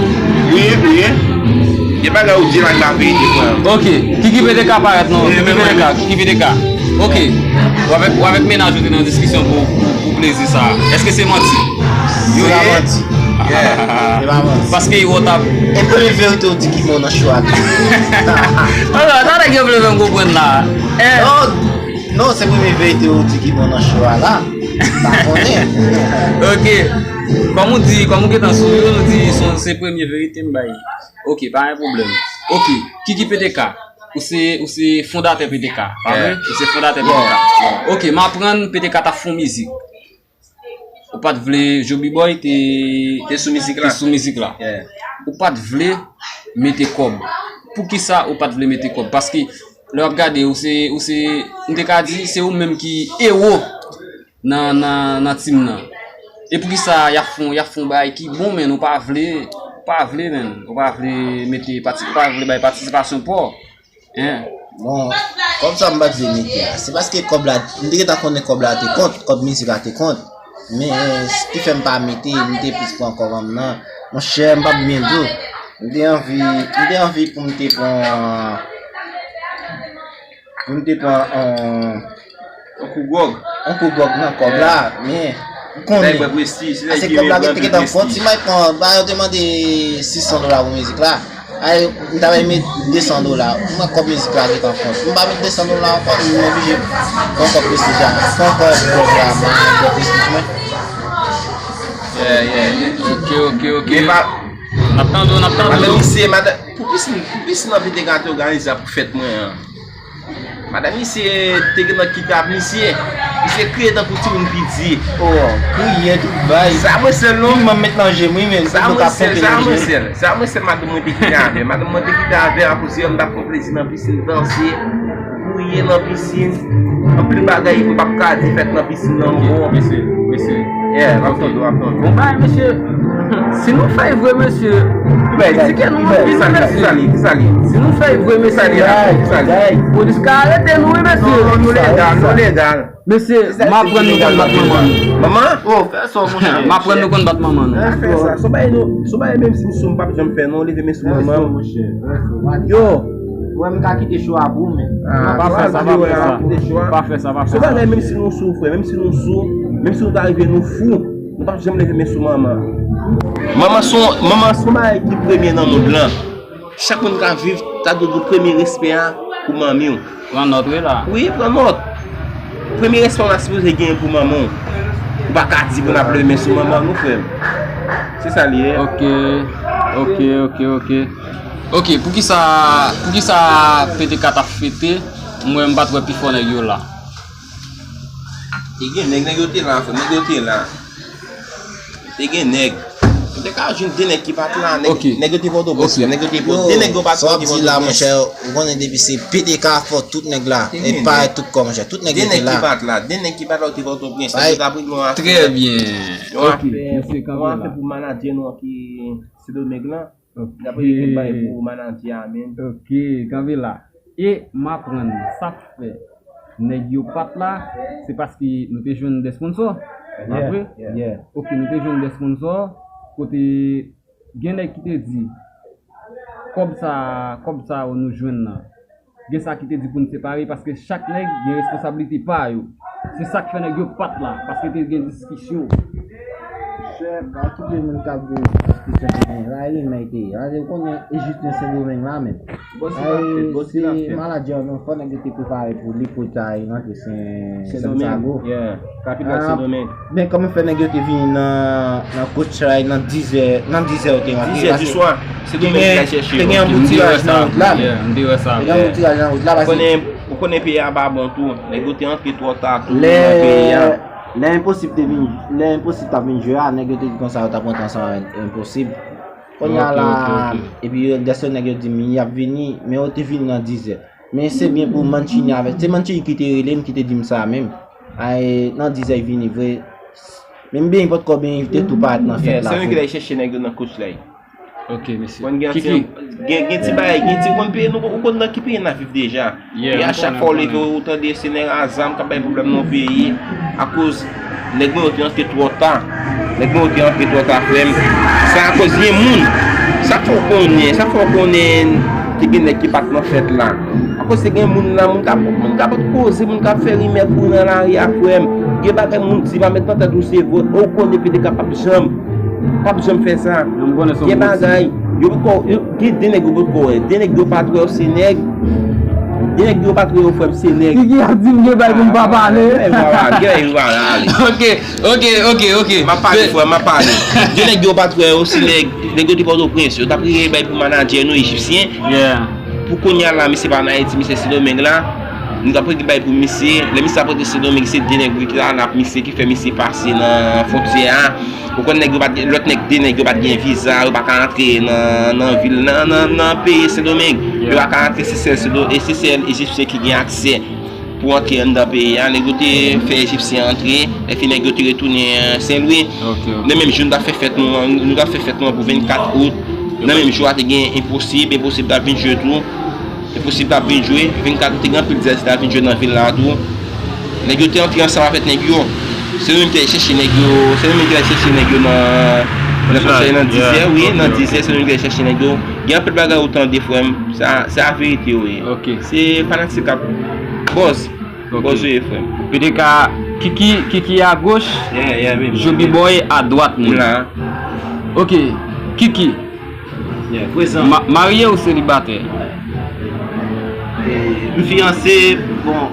Wi, wi. Gen bagay ou di la ki pa verite, frè m. Ok. Kiki P T K parèt non. Wi, Kiki men, P T K, men. Kiki P T K. Ok. Ou avèk, ou avèk mennaj ou te nan diskisyon pou, pou, pou plezi sa. Èske se manti? Se pa manti. Yeah. Se pa manti. Paske yo t ap... E premye verite ou di ki bon nan cho a tou. Sa nèg yo vle fè m konprann la. Eh. Non, non, se premye verite ou di ki bon nan cho a la. Pa konnen. Ok. Kòm ou di, kòm ou gentan sou yo, nou di se, se premye verite m bay. Ok, pa gen pwoblèm. Ok, Kiki P T K. Ou se, ou se fondatè P T K, pa vre? Yeah. Ou se fondatè P T K. Yeah. Ok, m aprann P T K t ap fè yon mizik. Ou pa t vle Joby Boy te, te sou mizik la. Te sou mizik la. Yeah. Ou pa t vle mete kòb. Poukisa ou pa t vle mete kòb? Paske lè w ap gade, ou se, ou se, m te ka di, se ou menm ki ewo nan, nan, nan team nan. E poukisa y ap fè, y ap fè yon bagay ki bon, men ou pa vle, ou pa vle, men ou pa vle mete pati, ou pa vle bay patisipasyon pa w. Hein? Bon, kòb sa m pa t vle mete a. Se paske kòb la, m te gentan konnen kòb la te kont, kòb mizik la te kont. Men, sa ki fè m pa mete, m te plis pran kòb an m nan. Monchè, m p ap byen di w. M te anvi, m te anvi pou m te pran, pou m te pran, euh, yon kou gwòg. Yon kou gwòg nan kòb la, men, ou konnen. Nèg pran prestij, se nèg ki renmen pran prestij. Ase kòb la te gentan kont, si m al pran, ba yo te mande sis san dola pou mizik la. Ay, m ta bay met de san dola. Mwen kòb mizik la gentan kont. M pa met de san dola ankò, m oblije pran kòb prestij la. Pran kòb gwòg la, mwen pran prestij mwen. Yeah, yeah. Ok, ok, ok. N ap tande w, n ap tande w. Madanm misye, madanm, pou pisin, pou pisin nan P T K te òganize a pou fèt mwen an. Madanm misye te gentan kite ak misye. Misye kriye tankou timoun piti. Oh, kriye tout bay. Sa mwen sèl non. Piman met nan je m, wi, men. Sa mwen sèl, sa mwen sèl. Sa mwen sèl madanm mwen te kite avè. Madanm mwen te kite avè akoz yo m t ap pran plezi nan pisin, danse, gouye nan pisin. Anpil bagay m p ap ka di fèt nan pisin nan. Ok, bon. Mesye, mesye. Yeah, m ap tande w, m ap tande w. Bon bagay, mesye. Si nou fè vre, mesye, kritike nou anpil, mesye. Kisa li, kisa li? Si nou fè vre, mesye, kisa li? Polis ka arete nou, wi, mesye. Non, non, nou legal, nou legal. Mesye, m aprann nou konn bat manman nou. Manman? Oh, fè sa, monchè. M aprann nou konn bat manman nou. Fè sa, se yon bagay nou, se yon bagay menm si m sou m p ap janm fè non, leve men sou manman. Yo. Ou wè m ka kite cho a pou ou, men. Ah, pa fè sa, pa fè sa. Pa fè sa, pa fè sa. Se yon bagay menm si nou sou, frè, menm si nou sou, menm si nou ta rive nou fou, nou p ap janm leve men sou manman. Manman se yon, manman se yon bagay ki premye nan mond lan. Chak moun k ap viv, ta dwe gen premye respè a pou manmi w. Pran nòt, wi, la. Wi, pran nòt. Premye respè w ta sipoze genyen pou manman w. Ou pa ka di pou n ap leve men sou manman nou, frè m. Se sa li ye. Ok, ok, ok, ok. Ok, poukisa, poukisa P T K t ap fete? Mwen, m pa t wè pifò nèg yo la. Te gen nèg, nèg yo te la, frè, nèg yo te la. Te gen nèg. Ou te ka jwenn de nèg ki pa t la, nèg, nèg yo te Pòtoprens, nèg yo te Pò-, de nèg yo pa t la, yo te Pòtoprens. Sa w ap di la, monchè, ou konnen depi se P T K fò tout nèg la, e pa tout kò, monchè, tout nèg yo te la. De nèg ki pa t la, de nèg ki pa t la, yo te Pòtoprens, nèg yo t ap regle yon afè. Trè byen. Yon afè, yon afè pou manadjè nou an ki Sendomeng lan. N ap regle kèk bagay pou manadjè a menm. Ok, kanpe la. E m aprann sa k fè nèg yo pa t la, se paske nou te jwenn de sponsò. Se pa vre? Ok, nou te jwenn de sponsò, kote gen nèg ki te di, kòb sa, kòb sa yo nou jwenn nan. Gen sa ki te di pou n separe, paske chak nèg gen responsablite pa yo. Se sa k fè nèg yo pa t la, paske te gen diskisyon. Chèf, a tout moun k ap di diskisyon te gen la, e rimè te ye. Paske ou konnen, e jis nan Sendomeng la menm. Bòs ki la fèt, bòs ki la fèt. Maladjè an, fò nèg yo te prepare pou li, pou l ta al rantre Sen, Sendomeng. Santiago. Yeah. Kapital Sendomeng. Men kòman fè nèg yo te vini nan, nan coach la nan dizè, nan dizè yo te rantre? Dizè di swa. Sendomeng ki al chèche yo. Te gen anboutiraj nan wout la. Yeah, m te wè sa. Te gen anboutiraj nan wout la, paske ou konnen, ou konnen peyi a pa bon tou. Nèg yo te antre twò ta tou nan peyi a. Lè Enposib te vin, lè Enposib t ap vin jwe a, nèg yo te di konsa yo t ap rantre ansanm avèk Enposib. Kounye a la, epi yo, dèske nèg yo di m y ap vini, men yo te vini nan dizè. Men se byen pou Mancini avèk, se Mancini ki te rele m, ki te di m sa menm. Ay, nan dizè y vini vre. Men m byen, potko byen, te tou parèt nan fèt la. Se menm ki t al chèche nèg yo nan coach la. Ok, mesye. Konn gen ti, gen, gen ti bagay, gen ti konn peyi nou, ou konn nan ki peyi n ap viv deja. E a chak fwa w leve, ou tande se nèg a zam k ap bay pwoblèm nan peyi, akoz nèg mwen yo te antre twò ta. Nèg mwen yo te antre twò ta, frè m. Sa akoz gen moun. Sa fè w konnen, sa fè w konnen te gen nèg ki pa t nan fèt la. Akoz te gen moun la, moun k ap, moun k ap koze, moun k ap fè rimè kouri nan lari a, frè m. Gen bagay moun di pa met nan tèt ou se vre, ou konnen P T K p ap janm, p ap janm fè sa. Gen bagay, yo potko, yo, gen de nèg yo potko wè. De nèg yo pa t wè yo se nèg. De nèg yo pa t wè yo, frè m, se nèg. Kiki ap di m gen bagay pou m pa pale. Gen bagay pou m pa pale, ale. Ok, ok, ok, ok. M ap pale, frè m, m ap pale. De nèg yo pa t wè yo se nèg. Nèg yo te Pòtoprens, yo t ap rele bay pou manadjè nou, ejipsyen. Pou kounye a la, misye pa ann Ayiti, misye Sendomeng la. Nou t ap rele bay pou misye. Lè misye ap rantre Sendomeng, se de nèg wi ki ta nan misye, ki fè misye pase nan fwontyè a. Ou konn nèg yo pa t gen, lòt nèg, de nèg yo pa t gen viza, yo pa ka antre nan, nan vil, nan, nan, nan peyi Sendomeng. Yo pa ka antre, se sèl Sendo-, e se sèl ejipsyen ki gen aksè pou antre anndan peyi a. Nèg yo te fè ejipsyen antre, epi nèg yo te retounen Sen Lwi. Nan menm jou, nou t ap fè fèt nou an, nou t ap fè fèt nou an pou vennkat out. Nan menm jou a, te gen Enposib, Enposib t ap vin jwe tou. Enposib t ap vin jwe, vennkat out te gen anpil djaz ki t ap vin jwe nan vil la tou. Nèg yo te antre ansanm avèk nèg yo. Se nou menm ki t al chèche nèg yo, se nou menm ki t al chèche nèg yo nan, nan konsèy nan dizè, wi, nan dizè, se nou menm ki t al chèche nèg yo. Gen anpil bagay ou tande, frè m, sa, se laverite, wi. Se fanatik k ap bòz, bòz yo ye, frè m. P T K, Kiki, Kiki agoch, Joby Boy adwat, menm. Ok, Kiki. Ma-, marye ou selibatè? M fiyanse, bon,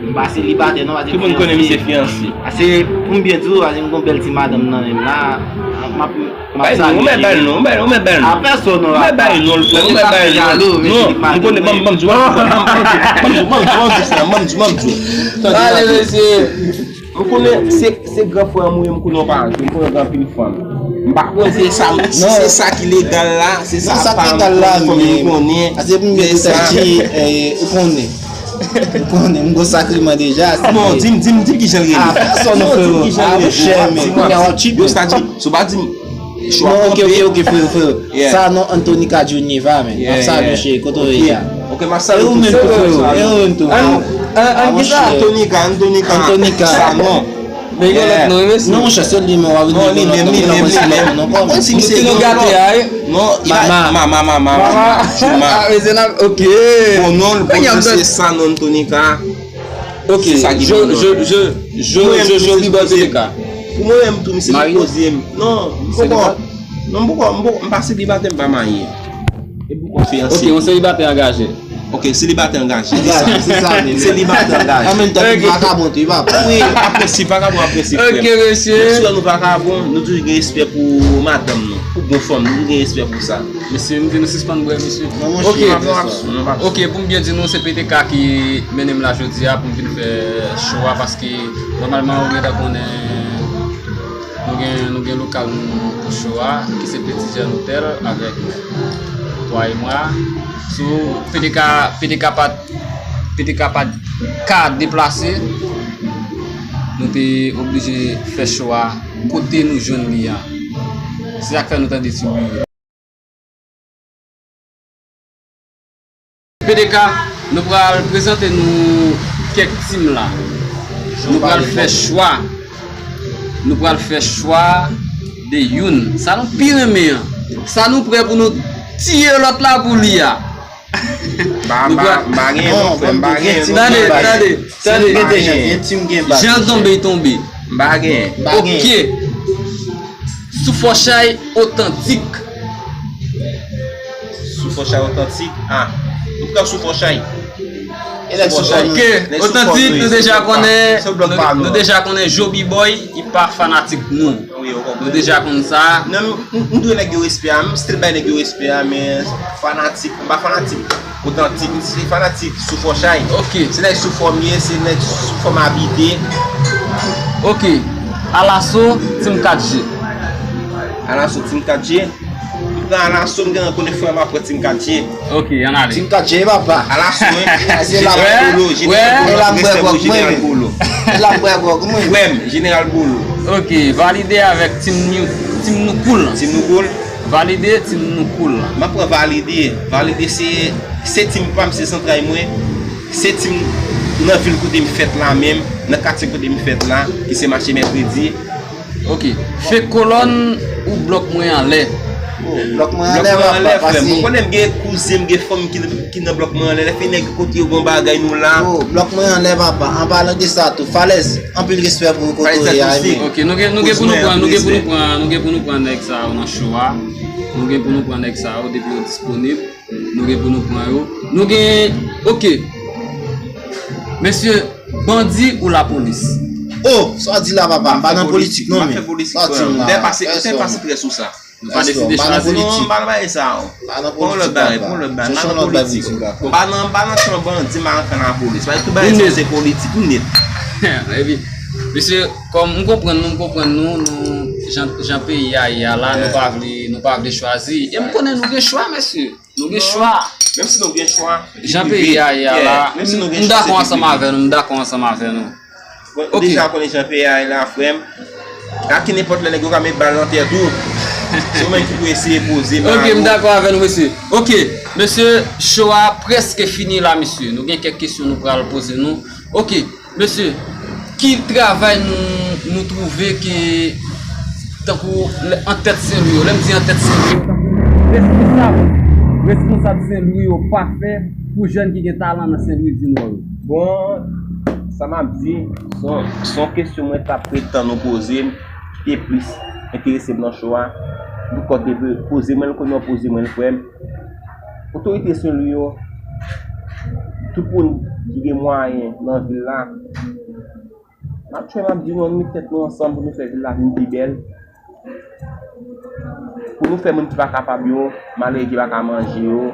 m pa selibatè non, paske m fiyanse. Ki moun konnen misye fiyanse? Paske pou m byen di w, paske m gon bèl ti madanm nan menm la, m ap, m ap salye. Ou mèt ba l non, ou mèt, ou mèt ba l non. A pèsòn non. Ou mèt ba l non, frè, ou mèt ba l non. Non, m konnen, ban m, ban m di w, ban m, ban m di w, ban m di w, ban m di w, ban m di w. Ale, mesye. M konnen se, se gran frè m ou ye, m konnen w pa jwe, m konnen w gen anpil fanm. M pa konnen se sa, si se sa ki legal la, se sa pa fanm li konnen. Ase pou m gen sa ki, eh, ou konnen. Ou konnen, m gon sakriman deja. Bon, di m, di m, di m kijan l rele. A pèsòn non, frero. A monchè, men kounye a w ap tchipe. Yo, sa di, si w pa di m, non, ok, ok, ok, frero, frero. Sa non Antonica Junieva, men. M ap salye w, cheri, kote w ye a? Ok, m ap salye w tou, frero. E ou menm tou, frero? An, an, an, kisa? Antonica, Antonica. Antonica. Sa non. Men gen lòt non, wi, mesye. Non, monchè, se li menm w ap rele. Non, li menm, li menm, li menm. Mwen si misye nou gate a, wi. Non, mama, mama, mama, mama. Mama. Juma. Ah, mesye, n ap, ok. Bon, non, bon, se sa non Antonica. Ok, je, je, je, je, je, je, Joby Boy P T K. Pou mwen menm tou, misye te poze m. Non, m poko. Non, m poko, m poko, m pa selibatè, m pa marye. E pou konfiyanse. Ok, yon selibatè angaje. Ok, selibatè angaje. Angaje, se sa menm. Selibatè angaje. An menm tan, li vakabon tou, li pa. Wi, an prensip, vakabon an prensip, frè m. Ok, mesye. Menm si nou vakabon, nou toujou gen respè pou madanm nou, pou bon fanm, nou toujou gen respè pou sa. Mesye, m di nou sispann bwè, mesye. Non, monchè. Ok, pou m byen di nou, se P T K ki mennen m la jodi a pou m vin fè show a, paske nòmalman ou gentan konnen Nou gen, nou gen lokal nou pou cho a, ki se Petit Jeune Hotel avèk Toi et Moi. Sou P D K, P D K pa t, P D K pa t ka deplase, nou te oblije fè cho a kote nou jwenn li a. Se sa k fè nou tande ti bri. P D K, nou pral prezante nou kèk tim la. Nou pral fè chwa. Nou pral fè chwa de youn. Sa nou pi renmen an. Sa nou prè pou nou tiye lòt la pou li a. Mba, mba, mba gen non, frè, mba gen non. Tande, tande, tande. Jan l tonbe, l tonbe. Mba gen. Ok. Soufòchay otantik. Soufòchay otantik. Ah, nou pran Soufòchay. Ok, otantik, nou deja konnen, nou, nou deja konnen Joby Boy, li pa fanatik nou. Nou deja konn sa. Non, m, m, m dwe nèg yo respè a, m still bay nèg yo respè a, men fanatik, m pa fanatik otantik, m se fanatik Soufòchay. Ok. Se nèg Soufò m ye, se nèg Soufò m abite. Ok. Alaso, Team kat G. Alaso, Team kat G. M pran Alaso, m gentan konnen frè m ap pran Team kat G. Ok, ann ale. Team kat G, papa. Alaso, wi. Jeneral Bolo, Jeneral Bolo, respè pou Jeneral Bolo. Frè m, Jeneral Bolo. Ok, valide avèk Team Nou, Team Nou Cool. Team Nou Cool. Valide, Team Nou Cool. M ap pran Valide. Valide se, se team pa m, se zantray mwen. Se team nan vil kote m fèt la menm, nan katye kote m fèt la, ki se mache mèkredi. Ok. Fake Colonne ou blòk mwen anlè? Oh, blòk mwen anlè, papa, frè m. Ou konnen m gen kouzen, m gen fanm ki, ki nan blòk mwen anlè. Lè fini nèg kote yo gon bagay nou la. Oh, blòk mwen anlè, papa. An palan de sa tou, Falèz, anpil respè pou ou kote ou ye a, men. Ok, nou gen, nou gen pou nou pran, nou gen pou nou pran, nou gen pou nou pran nèg sa yo nan cho a. Nou gen pou nou pran nèg sa yo depi yo disponib. Nou gen pou nou pran yo. Nou gen, ok. Mesye, bandi ou lapolis? Oh, sa w di la, papa? M pa nan politik, non, men. M pa fè politik, frè m. Dèyè pase, dèyè pase trè sou sa. Nou pa deside chwazi. Non, m pa nan bagay sa yo. Pa nan politik, papa. Pran lòt bagay, pran lòt bagay. M pa nan politik. M pa nan, m pa nan kan bandi, m pa nan kan lapolis. Paske tout bagay sa se politik, ou nèt. Epi, mesye, kòm m konprann nou, m konprann nou, nou, jan, jan peyi a ye a la, nou pa vle, nou pa vle chwazi. E m konnen nou gen chwa, mesye. Nou gen chwa. Menm si nou gen chwa, jan peyi a ye a la, m dakò ansanm avè nou, m dakò ansanm avè nou. Bon, ou deja konnen jan peyi a ye la, frè m. A ki nenpòt lè nèg yo ka met bal nan tèt ou. Se ou menm ki pou eseye poze. Ok, m dakò avè nou, mesye. Ok, mesye, show a prèske fini la, mesye. Nou gen kèk kesyon nou pral poze nou. Ok, mesye, ki travay nou, nou twouve ke tankou lè, an tèt Senlwi yo, lè m di an tèt Senlwi yo, tankou responsab, responsab Senlwi yo pa fè pou jèn ki gen talan nan Senlwi di Nò yo? Bon, sa m ap di, se yon, se yon kesyon mwen t ap ret tann ou poze m, ki te plis enterese m nan show a. Pou kòd de poze mwen l, kounye a w poze mwen l, frè m. Otorite Senlwi yo, tout moun ki gen mwayen nan vil la, m ap try, m ap di nou, ann met tèt nou ansanm pou nou fè vil la vin pi bèl. Pou nou fè moun ki pa kapab yo, malere ki pa ka manje yo,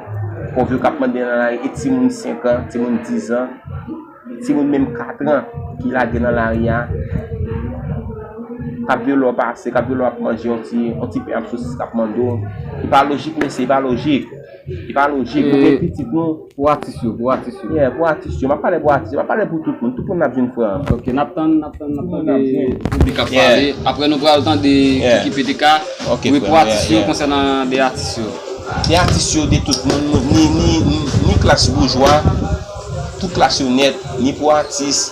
pòv yo k ap mande nan lari, e timoun senk an, timoun diz an, timoun menm kat an ki lage nan lari a, k ap veye lè w pase, k ap veye lè w ap manje yon ti, yon ti pen ak sosis k ap mande w. E pa lojik, mesye, e pa lojik. E pa lojik. Nou gen pitit nou. Pou atis yo, pou atis yo. Yeah, pou atis yo. M ap pale pou atis yo. M ap pale pou tout moun. Tout moun ap jwenn frè m. Ok, n ap tann, n ap tann, n ap tande piblik ap pale. Apre nou pral tande Kiki P T K. Wi, pou atis yo, konsènan de atis yo. De atis yo, de tout moun, ni, ni, ni, ni klas boujwa, tout klas yo nèt, ni pou atis,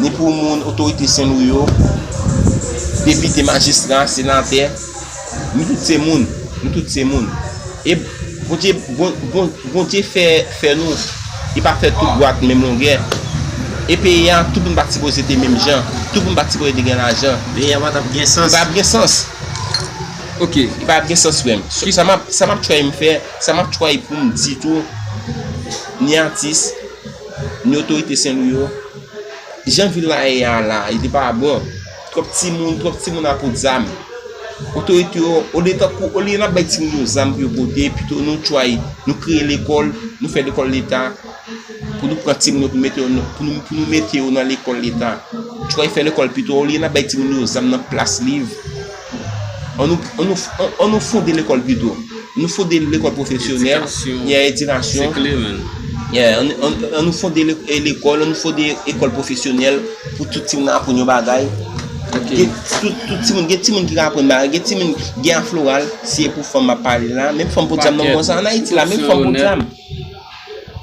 ni pou moun otorite Senlwi yo, depite, majistra, senatè, nou tout se moun, nou tout se moun. E Bondye, Bon-, Bon-, Bondye fè, fè nou, li pa fè tout bwat menm longè. E peyi a, tout moun pa t sipoze te menm jan, tout moun pa t sipoze te gen lajan. Peyi a pa t ap gen sans. Li pa ap gen sans. Ok. Li pa ap gen sans, frè m. Sa m ap, sa m ap try m fè, sa m ap try pou m di tou, ni atis, ni otorite Senlwi yo, jan vil la ye a la, li te pa bon. Twòp timoun, twòp timoun a pot zam. Otorite yo, olye tankou, olye n ap bay timoun yo zam pou yo pote, pito nou try, nou kreye lekòl, nou fè lekòl leta, pou nou pran timoun yo, pou mete yo nan, pou nou, pou nou mete yo nan lekòl leta. Try fè lekòl pito, olye n ap bay timoun yo zam nan plas liv. An nou, an nou, an, an nou fonde lekòl pito. Nou fonde lekòl pwofesyonèl, edikasyon, yeah, edikasyon. Se kle, man. Yeah, an, an, an nou fonde le- e lekòl, an nou fonde ekòl pwofesyonèl pou tout timoun aprann yon bagay. Ok. Gen tout, tout timoun, gen timoun ki ka aprann bagay, gen timoun, gen a floral, si e pou fanm m ap pale la, menm fanm podyab nan mond sa, an Ayiti la, menm fanm podyab.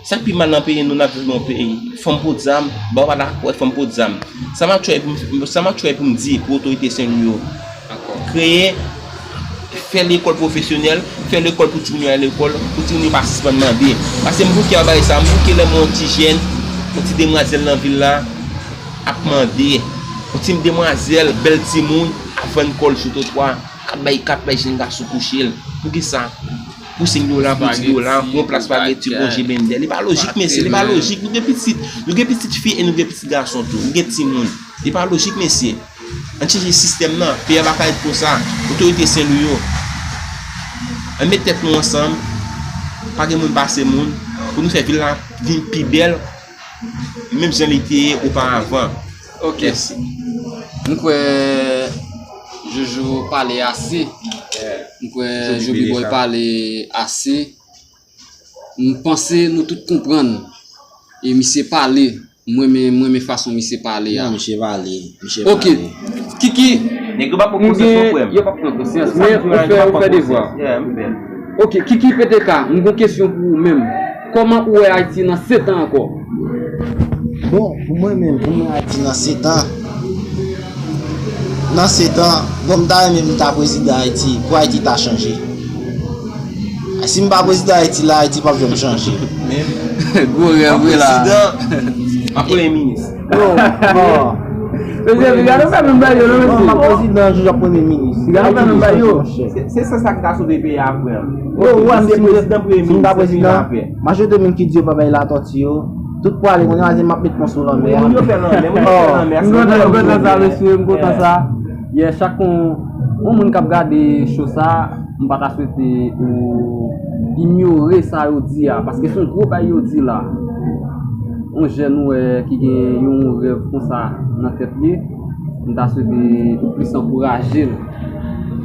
Sa k pi mal nan peyi nou, n ap viv nan yon peyi. Fanm podyab, ba w pa dakò, fanm podyab. Sa m ap try pou m, sa m ap try pou m di pou otorite Senlwi yo. Kreye, fè lekòl pwofesyonèl, fè lekòl pou timoun yo al lekòl, pou timoun yo pa sispann mande. Paske m bouke a bagay sa, m bouke lè m wè yon ti jèn, yon ti demwazèl nan vil la, ap mande. Yon ti demwazèl, bèl timoun, ap vann kò l sou twotwa, k ap bay, k ap bay jèn gason kouche l. Poukisa? Pou senk dola, pou dis dola, pou yon pla espageti, konje bendè. Li pa lojik, mesye, li pa lojik. Nou gen pitit, nou gen pitit fi e nou gen pitit gason tou. Nou gen timoun. Li pa lojik, mesye. Ann chanje sistèm nan. Peyi a pa ka ret konsa. Otorite Senlwi yo, ann met tèt nou ansanm. Pa gen moun pase moun. Pou nou fè vil la vin pi bèl, menm jan li te ye oparavan. Ok. Mèsi. M kwè Jojo pale ase. M kwè Joby Boy pale ase. M panse nou tout konprann. E misye pale. Mwen renmen, mwen renmen fason misye pale a. Non, misye pale. Misye pale. Ok. Kiki, nèg yo pa pran konsyans non, frè m. Yo pa pran konsyans, men ou fè, ou fè devwa. Yeah, m fè. Ok, Kiki P T K, m gon kesyon pou ou menm. Kòman ou wè Ayiti nan sèt an ankò? Bon, pou mwen menm, pou mwen Ayiti nan sèt an, nan sèt an, bon, m ta renmen m ta prezidan Ayiti, pou Ayiti ta chanje. Si m pa prezidan Ayiti la, Ayiti p ap janm chanje. Gwo rèv wi la. Prezidan, m ap premye minis. Yo, bon. Mesye, piga nou fè menm bagay yo, non, mesye. Bon, m ap prezidan, Jojo ap premye minis. Piga nou fè menm bagay yo. Se, se sa k ka sove peyi a, frè m. Yo, ou wè m si prezidan, premye minis, si m ta prezidan, majorite moun ki di yo pa bay latòti yo, tout pwale, moun yo a di m ap met pon sou lanmè a. Moun yo fè lanmè, moun yo fè lanmè a, se kontan sa, mesye, m kontan sa. Yeah, chak yon, yon moun k ap gade show sa, m pa ta swete ou inyore sa yo di a, paske se yon gwo bay yo di la. Yon jèn ou wè ki gen yon rèv konsa nan tèt li, m ta swete ou plis ankouraje l.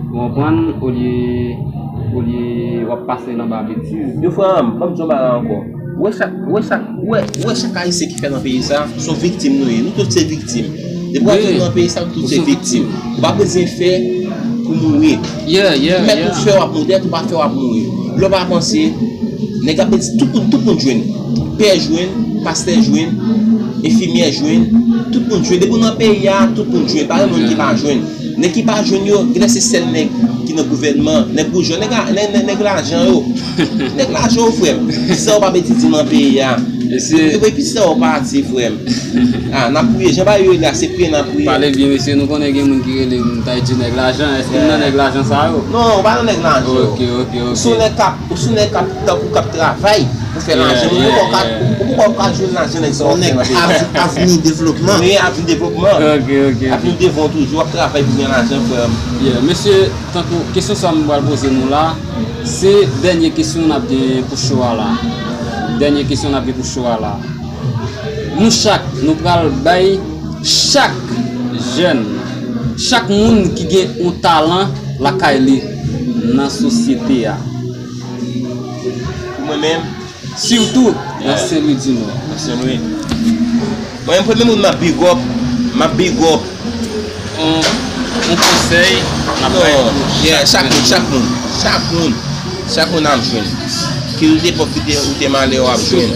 Ou konprann? Olye, olye w ap pase l anba betiz. Yo, frè m, ban m di yon bagay ankò. Ou wè chak, ou wè chak, ou wè, ou wè chak Ayisyen ki fèt nan peyi sa, se yon viktim nou ye. Nou tout se viktim. Depi w ap viv nan peyi sa, nou tout se viktim. Ou pa bezwen fè pou mouri. Ou mèt ou fè, w ap mouri. Dèyè tou pa fè, w ap mouri. Lè w pa panse, nèg ap di tout moun, tout moun jwenn. Pè jwenn, pastè jwenn, enfimyè jwenn, tout moun jwenn. Depi w nan peyi a, tout moun jwenn. Pa gen moun ki pa jwenn. Nèg ki pa jwenn yo, genlè se sèl nèg ki nan gouvènman, nèg boujwa, nèg, nèg, nèg, nèg lajan yo. Nèg lajan yo, frè m. Sa yo pa mete di nan peyi a. Epi sa yo pati, frè m. Ah, n ap priye. Jan bagay yo ye la, se priye n ap priye. Pale byen, mesye, nou konnen gen moun ki rele m, ta di nèg lajan. Èske m nan nèg lajan sa yo? Non, ou pa nan nèg lajan yo. Ok, ok, ok. Ou se yon nèg k ap, ou se yon nèg k ap, tankou k ap travay pou fè lajan. Ou poko ka, ou poko ka jwenn lajan nèg sa w ap fè nan peyi a. Avni devlopman. Wi, avni devlopman. Ok, ok, ok. Avni devan w toujou, w ap travay pou gen lajan, frè m. Yeah, mesye, tankou kesyon sa m pral poze nou la, se dènye kesyon n ap gen pou show a la. Dènye kesyon n ap gen pou show a la. Nou chak, nou pral bay chak jèn, chak moun ki gen yon talan lakay li nan sosyete a. Pou mwen menm, sitou nan Senlwi di Nò. Nan Senlwi. Mwen menm, premye moun m ap big up, m ap big up. On, on konsèy, n ap bay pou chak moun. Chak moun, chak moun, chak moun ap jwenn. Ke ou te pòv, ke ou te, ou te malè, w ap jwenn.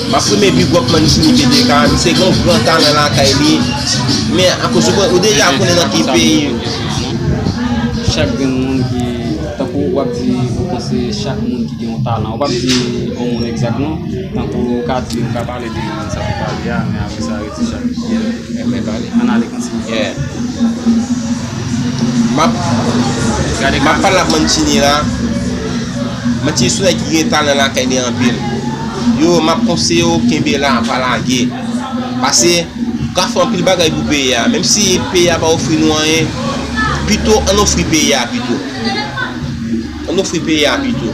M ap premye big up Mancini P T K, misye gen yon gran talan lakay li. Men akoz ou, ou deja konnen nan ki peyi. Chak grenn moun ki, tankou w ap di, ou panse chak moun ki gen yon talan. Ou p ap di yon moun egzak non. Tankou ou ka di, ou ka pale de moun sa ki pale a, men apre sa, rete chak moun. Renmen pale. Ann ale kontinye. Yeah. M ap, m ap pale ak Mancini la. Mancini se yon nèg ki gen talan lakay li anpil. Yo, m ap konseye w, kenbe la, pa lage. Pase, ou ka fè anpil bagay pou peyi a. Menm si peyi a pa ofri nou anyen, pito ann ofri peyi a pito. Ann ofri peyi a pito.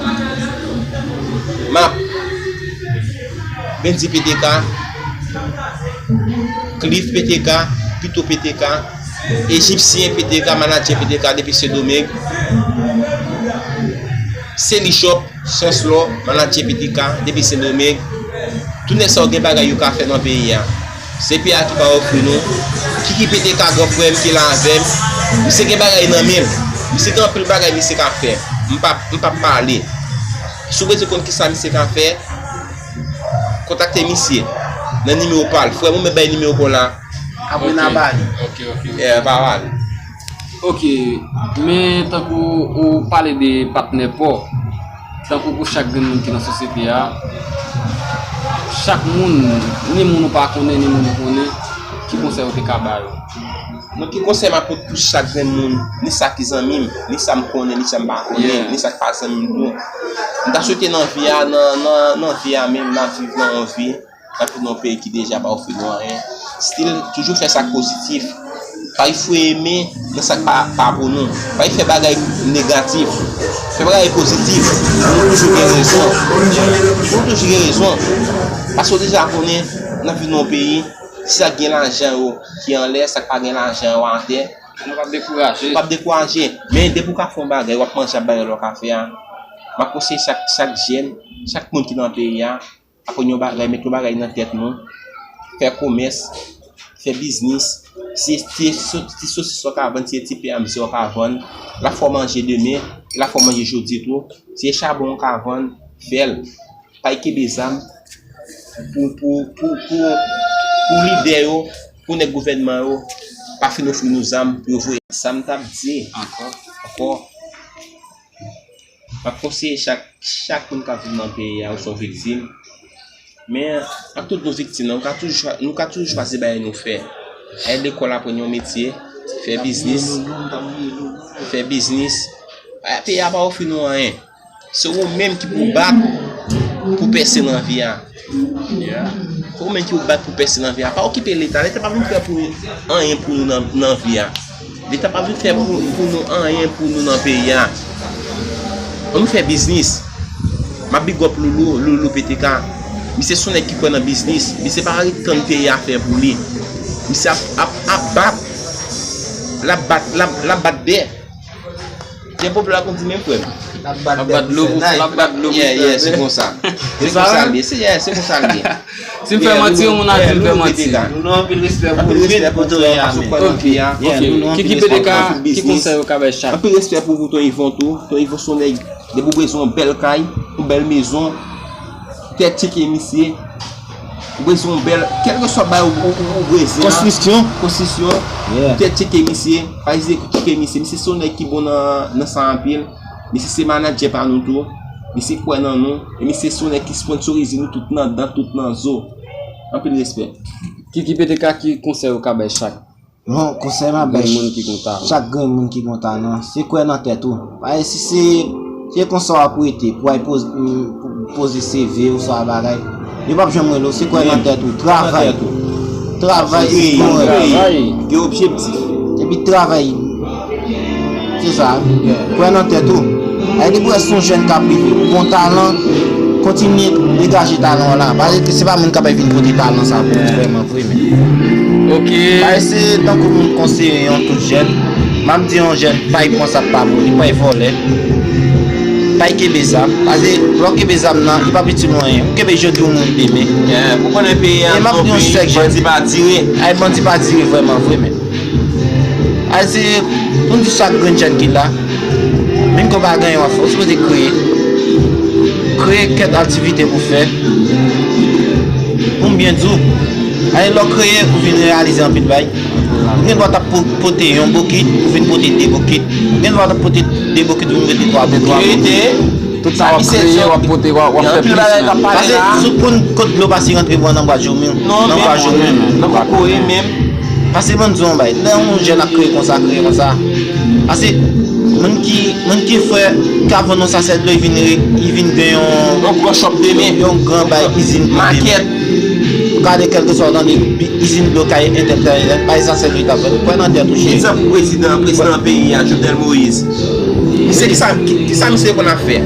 M ap Bendy P T K, Cliff P T K, Pito P T K, Ejipsyen P T K, manadjè P T K depi Sendomeng. Seli Shop, Chancellor, manadjè P T K depi Sendomeng. Tout nèg sa yo gen bagay yo ka fè nan peyi a. Se peyi a ki pa ofri nou. Kiki P T K, gran frè m ki la avè m. Misye gen bagay nan men l. Misye gen anpil bagay misye ka fè. M p ap, m p ap pale. Si w bezwen konn kisa misye ka fè, kontakte misye nan nimewo pa l. Frè m, ou mèt bay nimewo pa w la. Apre n a ba li. Ok, ok. Yeah, pa mal. Ok, men tankou ou pale de patnè pa w, tankou pou chak grenn moun ki nan sosyete a, chak moun, ni moun ou pa konnen, ni moun ou konnen, ki konsèy ou te ka ba yo? Non, ki konsèy m ap pot pou chak grenn moun, ni sa ki zanmi m, ni sa m konnen, ni sa m pa konnen, ni sa k pa zanmi m tou. M ta swete nan vi a, nan, nan, nan vi a menm, n ap viv nan yon vi, n ap viv nan yon peyi ki deja pa ofri nou anyen. Still, toujou fè sa k pozitif. Pa fwe men nan sa k pa, pa pou nou. Pa fè bagay negatif. Fè bagay pozitif. Pou nou toujou gen rezon. Pou nou toujou gen rezon. Paske w deja konnen, n ap viv nan yon peyi, sa k gen lajan yo ki anlè, sa k pa gen lajan yo atè. Nou p ap dekouraje. Nou p ap dekouraje. Men depi w ka fè yon bagay, w ap manje ak bagay lè w ka fè a. M ap konseye chak, chak jèn, chak moun ki nan peyi a, aprann yon bagay, met yon bagay nan tèt nou, fè komès, fè biznis. Se, se, se, se sosis w ka vann, se ti pen a mizè w ka vann, l ap fè w manje demen, l ap fè w manje jodi tou. Se chabon w ka vann, fè l. Pa kenbe zam pou, pou, pou, pou, pou lidè yo, pou nèg gouvènman yo, pa fin ofri nou zam pou yo voye. Sa m t ap di ankò, ankò, m ap konseye chak, chak moun k ap viv nan peyi a, ou se yon viktim. Men, ak tout nou viktim nan, nou ka toujou chwa-, nou ka toujou chwazi bagay nou fè. Al lekòl, aprann yon metye, fè biznis, fè biznis. Peyi a pa ofri nou anyen. Se ou menm ki pou bat pou pèse nan vi a. Se ou menm ki pou bat pou pèse nan vi a. Pa okipe Leta. Leta pa vin fè pou anyen pou nou nan, nan vi a. Leta pa vin fè pou, pou nou anyen pou nou nan peyi a. Ann fè biznis. M ap big up Loulou, Loulou P T K. Misye se yon nèg ki kwè nan biznis. Misye pa ret tann peyi a fè pou li. Misye ap, ap, ap bat. L ap bat, l ap, l ap bat dè. Gen pwòp la konn di men frè m. L ap bat dlo pou fè, l ap bat dlo pou fè. Yeah, yeah, se konsa. Se konsa l ye. Se, yeah, se konsa l ye. Si m fè manti, yon moun ap di m fè manti. Nou gen anpil respè pou ou, pou Ton Yvon. Ok, ok. Kiki P T K, ki konsèy ou ka bay chak? Anpil respè pou, pou Ton Yvon tou. Ton Yvon se yon nèg, depi w bezwen yon bèl kay, yon bèl mezon, tèt tcheke misye. Ou bezwen yon bèl, kèlkeswa bagay ou, ou, ou, ou bezwen an. Konstriksyon. Konstriksyon. Yeah. Tèt tcheke misye, pa ezite tcheke misye. Misye se yon nèg ki bon nan, nan sa anpil. Misye se manadjè pa nou tou. Misye kwè nan nou. E misye se yon nèg ki sponsorize nou tout nan dan, tout nan zo. Anpil respè. Kiki P T K, ki konsèy ou ka bay chak? Bon, konsèy m ap bay grenn moun ki gon talan? Chak grenn moun ki gon talan, se kwè nan tèt ou. Paske si se, se konsa w ap rete, pou w al poze, mm, pou poze C V ou swa bagay, yo p ap janm rele w, se kwè nan tèt ou. Travay. Travay, e gen objektif. Epi travay. Se sa. Kwè nan tèt ou. Ay, depi w wè se yon jèn k ap rive, ou gon talan, kontinye degaje talan w la. Paske se pa moun k ap vin pote talan sa pou ou vrèman vre, men. Ok. Paske se tankou moun konseye yon tout jèn. M ap di yon jèn, pa y pran sa k pa pou li, pa y vòlè. Pa y kenbe zam. Paske lè w kenbe zam nan, li p ap itil ou anyen. Ou kenbe jodi, ou mouri demen. Yeah, pou konnen peyi a, e m ap di yon sèk jèn, bandi pa dire. Ay, bandi pa dire vrèman vre, men. Ay, se pou n di chak grenn jèn ki la, menm ke w pa gen yon afè, ou sipoze kreye. Kreye kèk aktivite pou fè. Pou m byen di w, ay, lè w kreye, ou vin reyalize anpil bagay. Ou gen dwa t ap po-, pote yon bokit, ou vin pote de bokit. Ou gen dwa t ap pote de bokit, ou vin pote twa bokit. Tout sa w ap kreye, w ap pote, w ap, w ap fè plis menm. Paske sou konn kot dlo pase rantre pou nan bwa joumou. Nan bwa joumou. Nan kokoye menm. Paske ban m di w yon bagay, lè yon jèn ap kreye konsa, kreye konsa. Paske moun ki, moun ki fè, ki ap vann yon sachè dlo, li vin re-, li vin gen yon, yon gran shop demen. Yon gran bay izin dlo demen. Makèt. Ou ka de kèlkeswa w tande, izin dlo kay entèl, kay entèl, pa sa sèl li t ap fè. Kwè nan tèt ou, cheri. Egzanp, prezidan, prezidan peyi a, Jovenel Moïse. Misye, kisa, ki, kisa misye konn ap fè?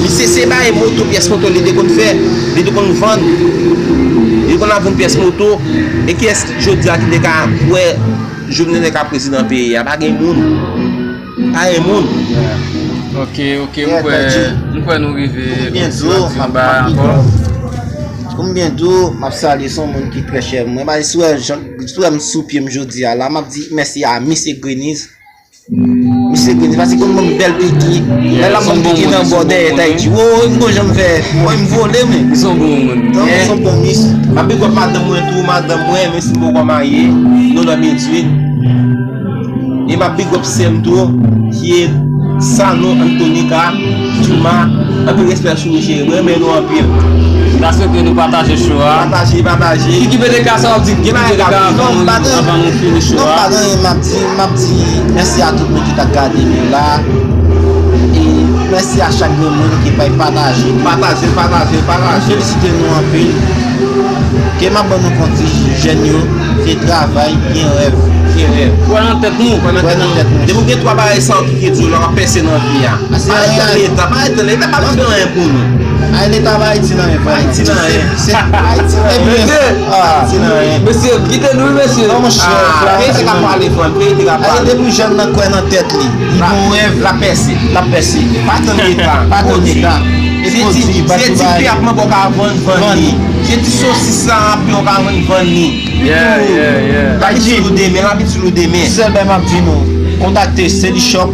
Misye se bay moto, pyès moto li te konn fè, li te konn vann. Li konn ap vann pyès moto. E kiyès jodi a ki te ka kwè Jovenel ka prezidan peyi a, pa gen moun. Pa gen moun. Ok, ok, m kwè, m kwè nou rive. Kòmsi w ap di yon bagay ankò. Pou m byen di w, m ap salye, se yon moun ki trè chè mwen. Mwen, si w wè m sou pye m jodi a la, m ap di mèsi a Misye Greniz. Misye Greniz, paske konn ban m bèl piki. Lè l ap ban m piki nan bò dèyè, Tayji, woy, m gon jan m fè, woy, m vole, men. Li se yon bon moun. Non, li se yon bon mis. M ap big up madanm mwen tou, madanm mwen, menm si m poko marye, nou nan venntuit. E m ap big up sè m tou, ki ye Sanon Antonica Dumas. Anpil respè sou ou, cheri. M renmen nou anpil. M ta swete nou pataje show a. Pataje, pataje. Kiki P D K, sa w ap di Kiki P D K avan nou fini show a? Non, pa gen anyen m ap di. M ap di mèsi a tout moun ki t ap gade nou la. E mèsi a chak grenn moun ki bay pataje. Pataje, pataje, pataje. Felisite nou anpil. Ke m ap ban nou konsèy jèn yo, se travay, gen rèv. Gen rèv. Kwè nan tèt nou. Kwè nan tèt nou. Depi w gen twa bagay sa yo ki gen di w la, w ap pèse nan vi a. Pa ret nan leta, pa ret nan leta, pa ret nan anyen pou nou. Ay, leta pa ret nan anyen. Pa ret nan anyen. Se pa ret nan anyen. Mesye, kite nou wi mesye. Non monchè, peyi te ka pale, frè m, peyi te ka pale. Depi jèn nan kwè nan tèt li, li gon rèv, l ap pèse. L ap pèse. Pa tann leta. Pa tann leta. Se ti, se ti pè ap manbo ka vann, vann li. Se ti sosis la ap yo ka vann, vann li. Li tou, l ap itil ou demen, l ap itil ou demen. Sèl bagay m ap di nou, kontakte Seli Shop.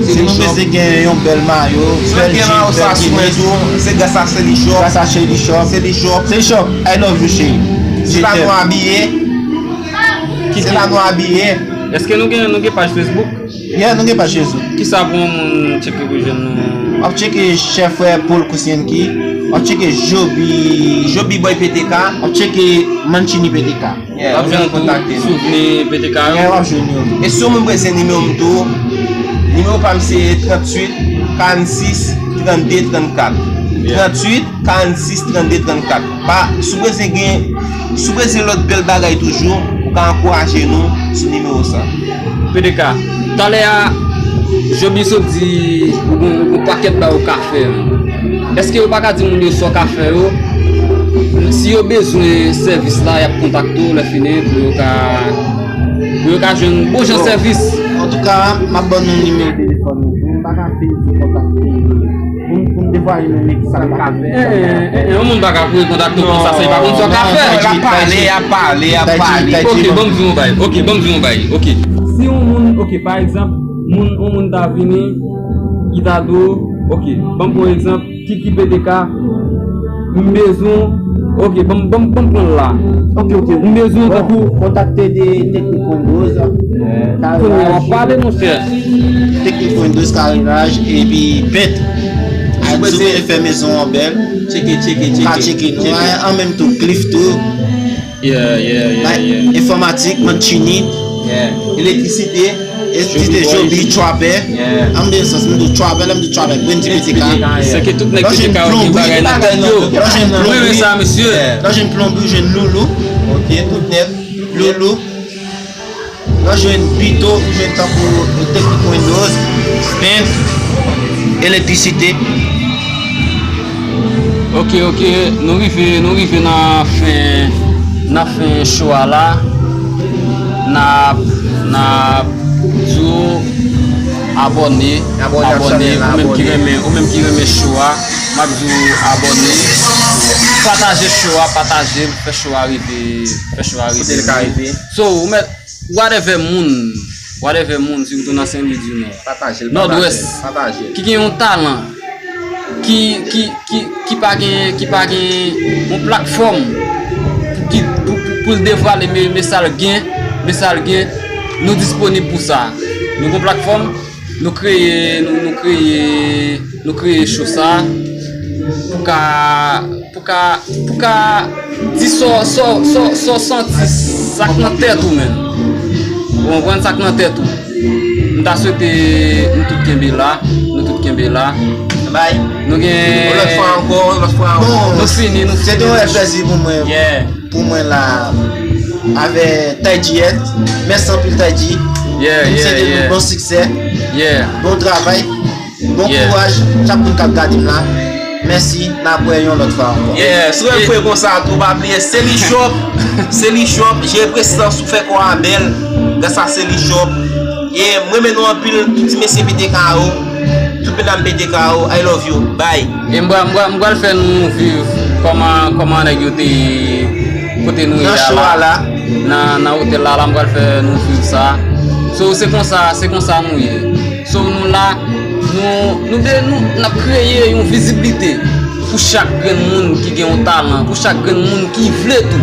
Si nou bezwen gen yon bèl mayo, bèl jip, bèl ginis. Se gras a Seli Shop. Gras a Seli Shop. Seli Shop. Seli Shop, I love you, cheri. Se la nou abiye. Se la nou abiye. Èske nou gen, nou gen paj Facebook? Yeah, nou gen paj Facebook. Kisa pou yon moun tcheke pou jwenn nou? W ap tcheke Chè Frè Paul Kousienki. W ap tcheke Joby. Joby Boy P T K. W ap tcheke Mancini P T K. Yeah, w ap jwenn tou Souvni P T K yo. Yeah, w ap jwenn yo. E si yon moun bezwen nimewo m tou, nimewo pa m se tranntuit, karannsis, trannde, trannkat. Tranntuit, karannsis, trannde, trannkat. Pa, si w bezwen gen, si w bezwen lòt bèl bagay toujou, ou ka ankouraje nou sou nimewo sa. P D K, talè a, Joby sot di ou gon, ou gon pakèt bagay ou ka fè. Èske ou pa ka di moun yo sa w ka fè yo? Si yo bezwen sèvis la, y ap kontakte w lè fini pou yo ka, pou yo ka jwenn bon jan sèvis. Antouka, m ap ban nou nimewo telefòn nou. M pa ka fini di kontakte pou m, pou m devwale nou men kisa m ka fè. Yon moun pa ka kouri kontakte w konsa san li pa konn sa w ka fè. Y ap pale, y ap pale, y ap pale. Ok, ban m di w yon bagay. Ok, ban m di w yon bagay. Ok. Si yon moun, ok, pa egzanp, moun, yon moun ta vini, li ta di w, ok, ban m pran yon egzanp, Kiki P T K, m bezwen, ok, ban m, ban m, ban m pran l la. Ok, ok. M bezwen tankou kontakte de Teknik Windows. Kounye a w ap pale, monchè. Teknik Windows, karenaj, epi pent. Si w bezwen fè mezon an bèl, tcheke, tcheke, tcheke. Ka tcheke nou. An menm tou, Cliff tou. Yeah, yeah, yeah, yeah. Enfòmatik, Mancini, elektrisite, elektrisite, Joby, Trapper. An m de sans, m di Trapper, lè m di Trapper, Brandy P T K. Se ke tout nèg P T K yo gen bagay nan tèt yo. Mwen renmen sa, mesye. Lè w jwenn plonbri, w jwenn Loulou. Ok, tout nèt. Loulou. Lè w jwenn pito, ou jwenn tankou teknik Windows, pent, elektrisite. Ok, ok, nou rive, nou rive nan fen, nan fen show a la. N ap, n ap di w abòne, abòne, ou menm ki renmen, ou menm ki renmen show a, m ap di w abòne, pataje show a, pataje l, fè show a rive, fè show a rive. So, ou mèt Whatever moun, whatever moun, sitou nan Sen Lwi di Nò, Nòdwès, ki gen yon talan, ki, ki, ki, ki pa gen, ki pa gen yon platfòm ki, pou, pou, pou l devwale men, men sa l gen, men sa l gen, nou disponib pou sa. Nou gen platfòm, nou kreye, nou, nou kreye, nou kreye show sa pou ka pou ka, pou ka di sa w, sa w, sa w, sa w santi, sa k nan tèt ou menm. Ou konprann sa k nan tèt ou. M ta swete nou tout kenbe la, nou tout kenbe la. Bay. Nou gen yon lòt fwa ankò, yon lòt fwa ankò. Nou fini, nou fini. Se te yon rèv plèzi pou mwen. Yeah. Pou mwen la avè Tayji. Mèsi anpil Tayji. Yeah, yeah, yeah. M swete nou bon siksè. Yeah. Bon travay. Bon kouraj, chak moun k ap gade m la. Mèsi, n ap wè yon lòt fwa ankò. Yeah, si w renmen fre konsa tou, pa bliye Seli Shop, Seli Shop, jere prestans ou, fè kò a bèl. Sa se Lichòp. E mwen renmen nou anpil, tout ti mesye P T K yo. Tout medam P T K yo, I love you. Bye. E m pral, m pral, m pral fè nou viv kòman, kòman nèg yo te kote nou ye Nan a show la. a la. Nan, nan otèl la, la, m pral fè nou viv sa. So, se konsa, se konsa nou ye. So, nou la, nou, nou de, nou, n ap kreye yon viziblite pou chak grenn moun ki gen yon talan, pou chak grenn moun ki vle tou.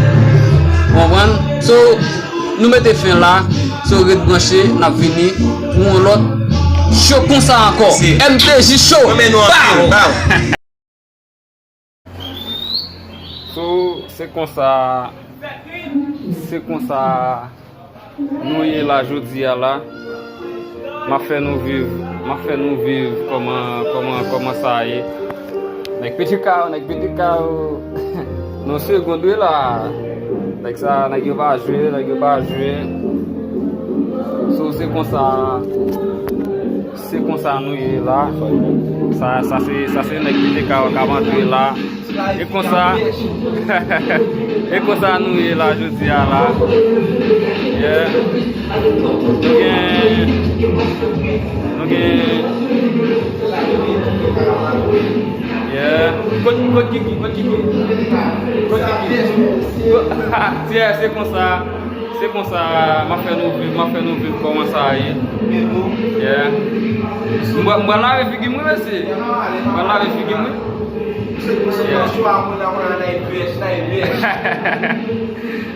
Ou konprann? So, nou mete fen la. So, ret branche, n ap vini pou yon lòt show konsa ankò. Se M T J Show. Mwen men nou anpil. Bow! Bow! So, se konsa, se konsa nou ye la jodi a la. M ap fè nou viv, m ap fè nou viv kòman, kòman, kòman sa ye. Nèg P T K yo, nèg P T K yo, nan segonn wi la. Nèg sa, nèg yo pa jwe, nèg yo pa jwe. So, se konsa, se konsa nou ye la. Sa, sa se, sa se nèg P T K yo k ap antre la. E konsa, e konsa nou ye la jodi a la. Yeah. Nou gen, nou gen, yeah. Kot, kot Kiki, kot Kiki? Kot Kiki? Kot, yeah, se konsa. Se konsa, m ap fè nou viv, m ap fè nou viv kòman sa ye. Yeah. M pral, m pral lave figi m wi, mesye. M pral lave figi m wi. Yeah.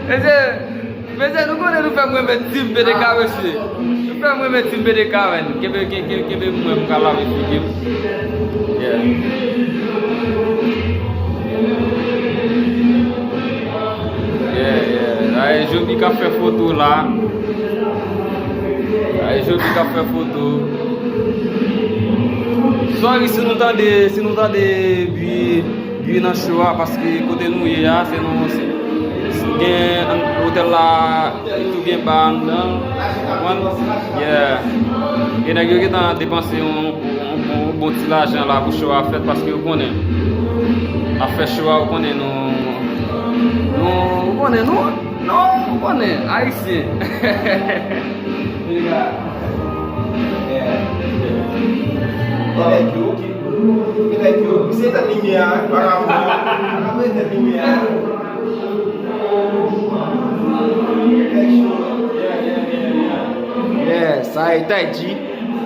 Mesye, mesye, nou konnen nou fè m renmen Team P T K, mesye. Nou fè m renmen Team P T K, menn. Kenbe, kenbe, kenbe m, mwen, m pral lave figi m. Yeah. Yeah, yeah. Ay, Joby k ap fè foto la. Ay, Joby k ap fè foto. Sorry si nou tande, si nou tande bri, bri nan show a, paske kote nou ye a, se nou, se, se gen otèl la, tou gen ba anndan. Konprann? Yeah. E nèg yo gentan depanse yon, yon, yon bon ti lajan la pou show a fèt, paske ou konnen. N ap fè show a, ou konnen nou, nou, ou konnen nou, nou, ou konnen, Ayisyen. Nèg yo, ok. Nèg yo, misye etenn limyè a, wi, vagabon. Vagabon etenn limyè a. Yeah, sa e Tay G,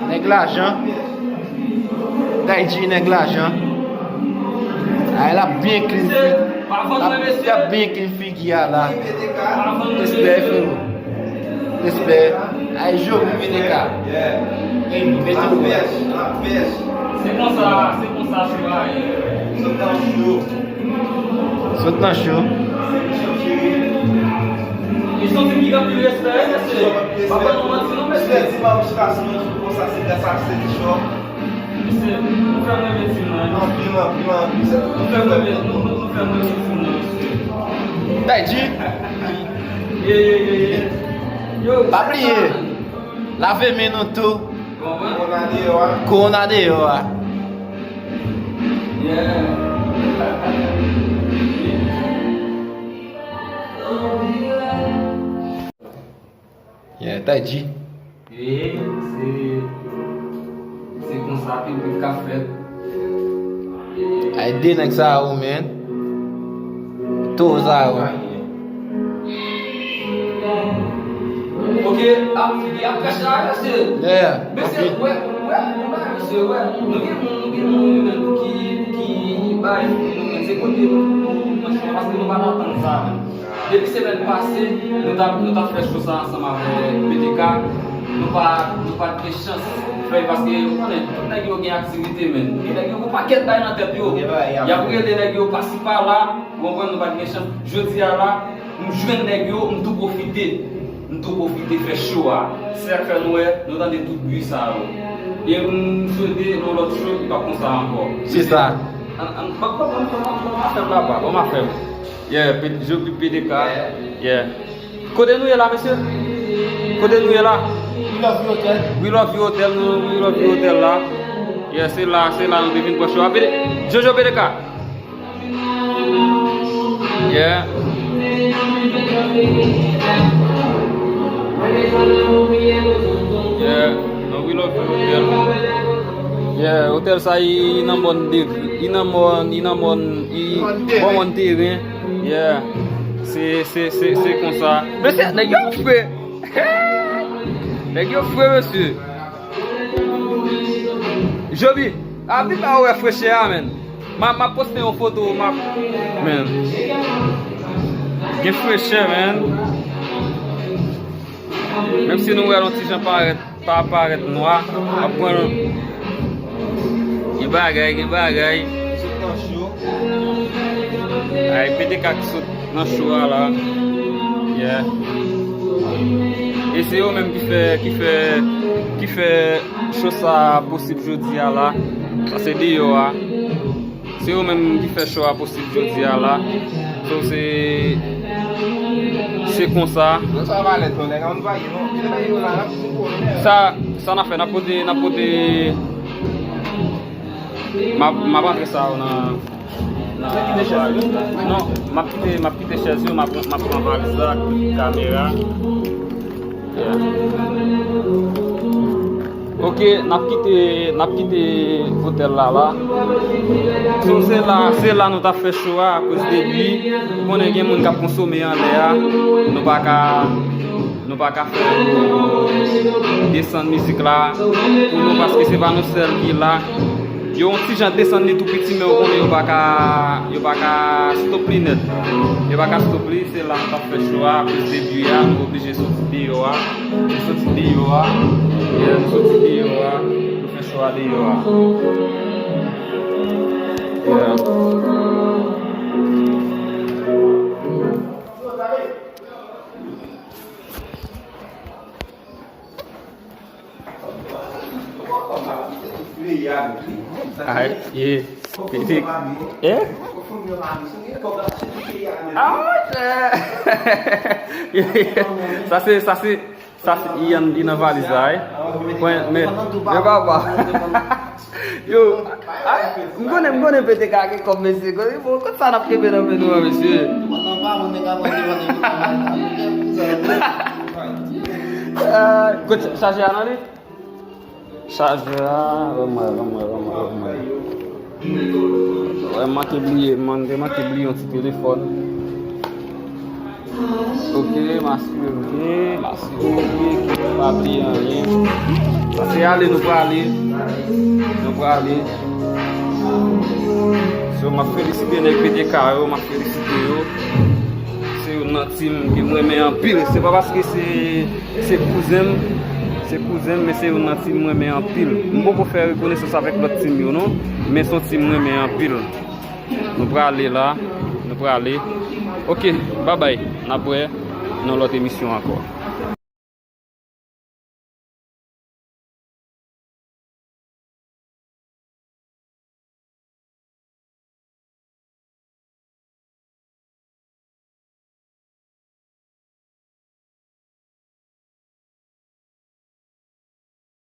nèg lajan. Tay G, nèg lajan. Ay, l ap byen clean figi. L ap, l ap byen clean figi a la. Respè, frero. Respè. Ay, Joby P T K. Ey, mete dlo a. Se konsa, se konsa show a ye. Sot nan show. Li se yon tip ki gen anpil respè, wi, mesye. Pa ban nou manti, non, mesye. Frè, di pa m chita sou yon jou konsa, se gras a Sèl Lichòp. Mesye, nou fè m renmen tim nan, wi. Anpil, anpil, anpil. Se tout nou fè m renmen, nou, nou, nou fè m renmen tim nan, mesye. Tay G. Ye, ye, ye, ye. Yo, pa bliye, lave men nou tou. Kowona deyò a. Kowona deyò a. Yeah. Yeah, Tay G. E se, se konsa piblik ka fèt. Ay, de nèg sa yo, man. Towo sa yo. Ok, ap, y ap kach la, mesye. Yeah, mesye, ok. Wè, wè, nou ba, mesye, wè. Nou gen moun, nou gen moun, nou menm, ki, ki bay, nou menm, se kote nou, nou, nou, paske nou pa t atann sa, menm. Depi semèn pase, nou t ap, nou t ap fè show sa ansanm avèk P T K. Nou pa, nou pa t gen chans fè l paske ou konnen, tout nèg yo gen aktivite, menn. Gen nèg yo gon pakèt bay nan tèt yo. Y ap rele nèg yo pasi pala, ou konprann, nou pa t gen chans. Jodi a la, m jwenn nèg yo, m tou pwofite. M tou pwofite fè show a. Se sa k fè nou wè, nou tande tout bri sa yo. E m swete nan lòt show, li p ap konsa ankò. Se sa. An, an, ban, ban, ban, ban, ban, ban m afè m, papa, ban m afè m. Yeah, P-, Joby P T K. Yeah. Kote nou ye la, mesye? Kote nou ye la? We Love You Hotel. We Love You Hotel, nou, We Love You Hotel la. Yeah, se la, se la nou te vin pran show a. P T, Jojo P T K. Yeah. Yeah, nan We Love You Hotel. Yeah, otèl sa, i nan mòn de, i nan mòn, i nan mòn, i bò mòn teren. Yeah. Se, se, se, se konsa. Mesye, nèg yo fre. Nèg yo fre, mesye. Joby, api pa wè frechè a, menn. M a, m a poste yon foto, m a, menn. Gen frechè, menn. Menm si nou wè l yon ti jan parèt, pa parèt nwa, ap pran gen bagay, gen bagay. Ay, P T K ki sot nan cho a la. Yeah. E se yo menm ki fè, ki fè, ki fè cho sa posib jodi a la. Sa se deyò a. Se yo menm ki fè cho a posib jodi a la. So, se, se konsa. Sa, sa n ap fè, n ap pote, n ap pote. M ap, m ap antre sa yo nan, nan, non, m ap kite, m ap kite chèz yo, m ap, m ap pran valiz la, kamera. Yeah. Ok, n ap kite, n ap kite otèl la la. So, se la, se la nou t ap fè cho a akoz de bri. Ou konnen gen moun k ap konsome anlè a. Nou pa ka, nou pa ka fè desann mizik la pou nou paske se pa nou sèl ki la. Yo yon ti jan desann li tou piti, men ou konnen yo pa ka, yo pa ka stop li nèt. Yo pa ka stop li, se la nou t ap fè cho a, akoz de bri a, nou oblije soti deyò a. Nou soti deyò a. Yeah, nou soti deyò a. Nou fè cho a deyò a. Yeah. Ay, ye. Pitik. Eh? Ah, sa se, sa se, sa se, i an, i nan valiz la, eh. Pwen, men, men papa. Yo, ah, m konnen, m konnen P T K gen kòb, mesye. Kote, bon, kote sa n ap kenbe nan men nou an, mesye? Ah, kote chajè a nan li? Chajè a, ban mwen, ban mwen, ban mwen, ban mwen. Wè, m manke bliye, m manke bliye yon ti telefòn. Ok, m asire m byen, m asire m byen, ke nou pa bliye anyen. Pase ale, nou prale. Nou prale. So, m ap felisite nèg P T K yo, m ap felisite yo. Se youn nan team ke m renmen anpil. Se pa paske se, se kouzen m, se kouzen m, men se youn nan team m renmen anpil. M poko fè rekonesans avèk lòt team yo, non, men se yon team m renmen anpil. Nou prale la, nou prale. Ok, babay, n ap wè nan lòt emisyon ankò.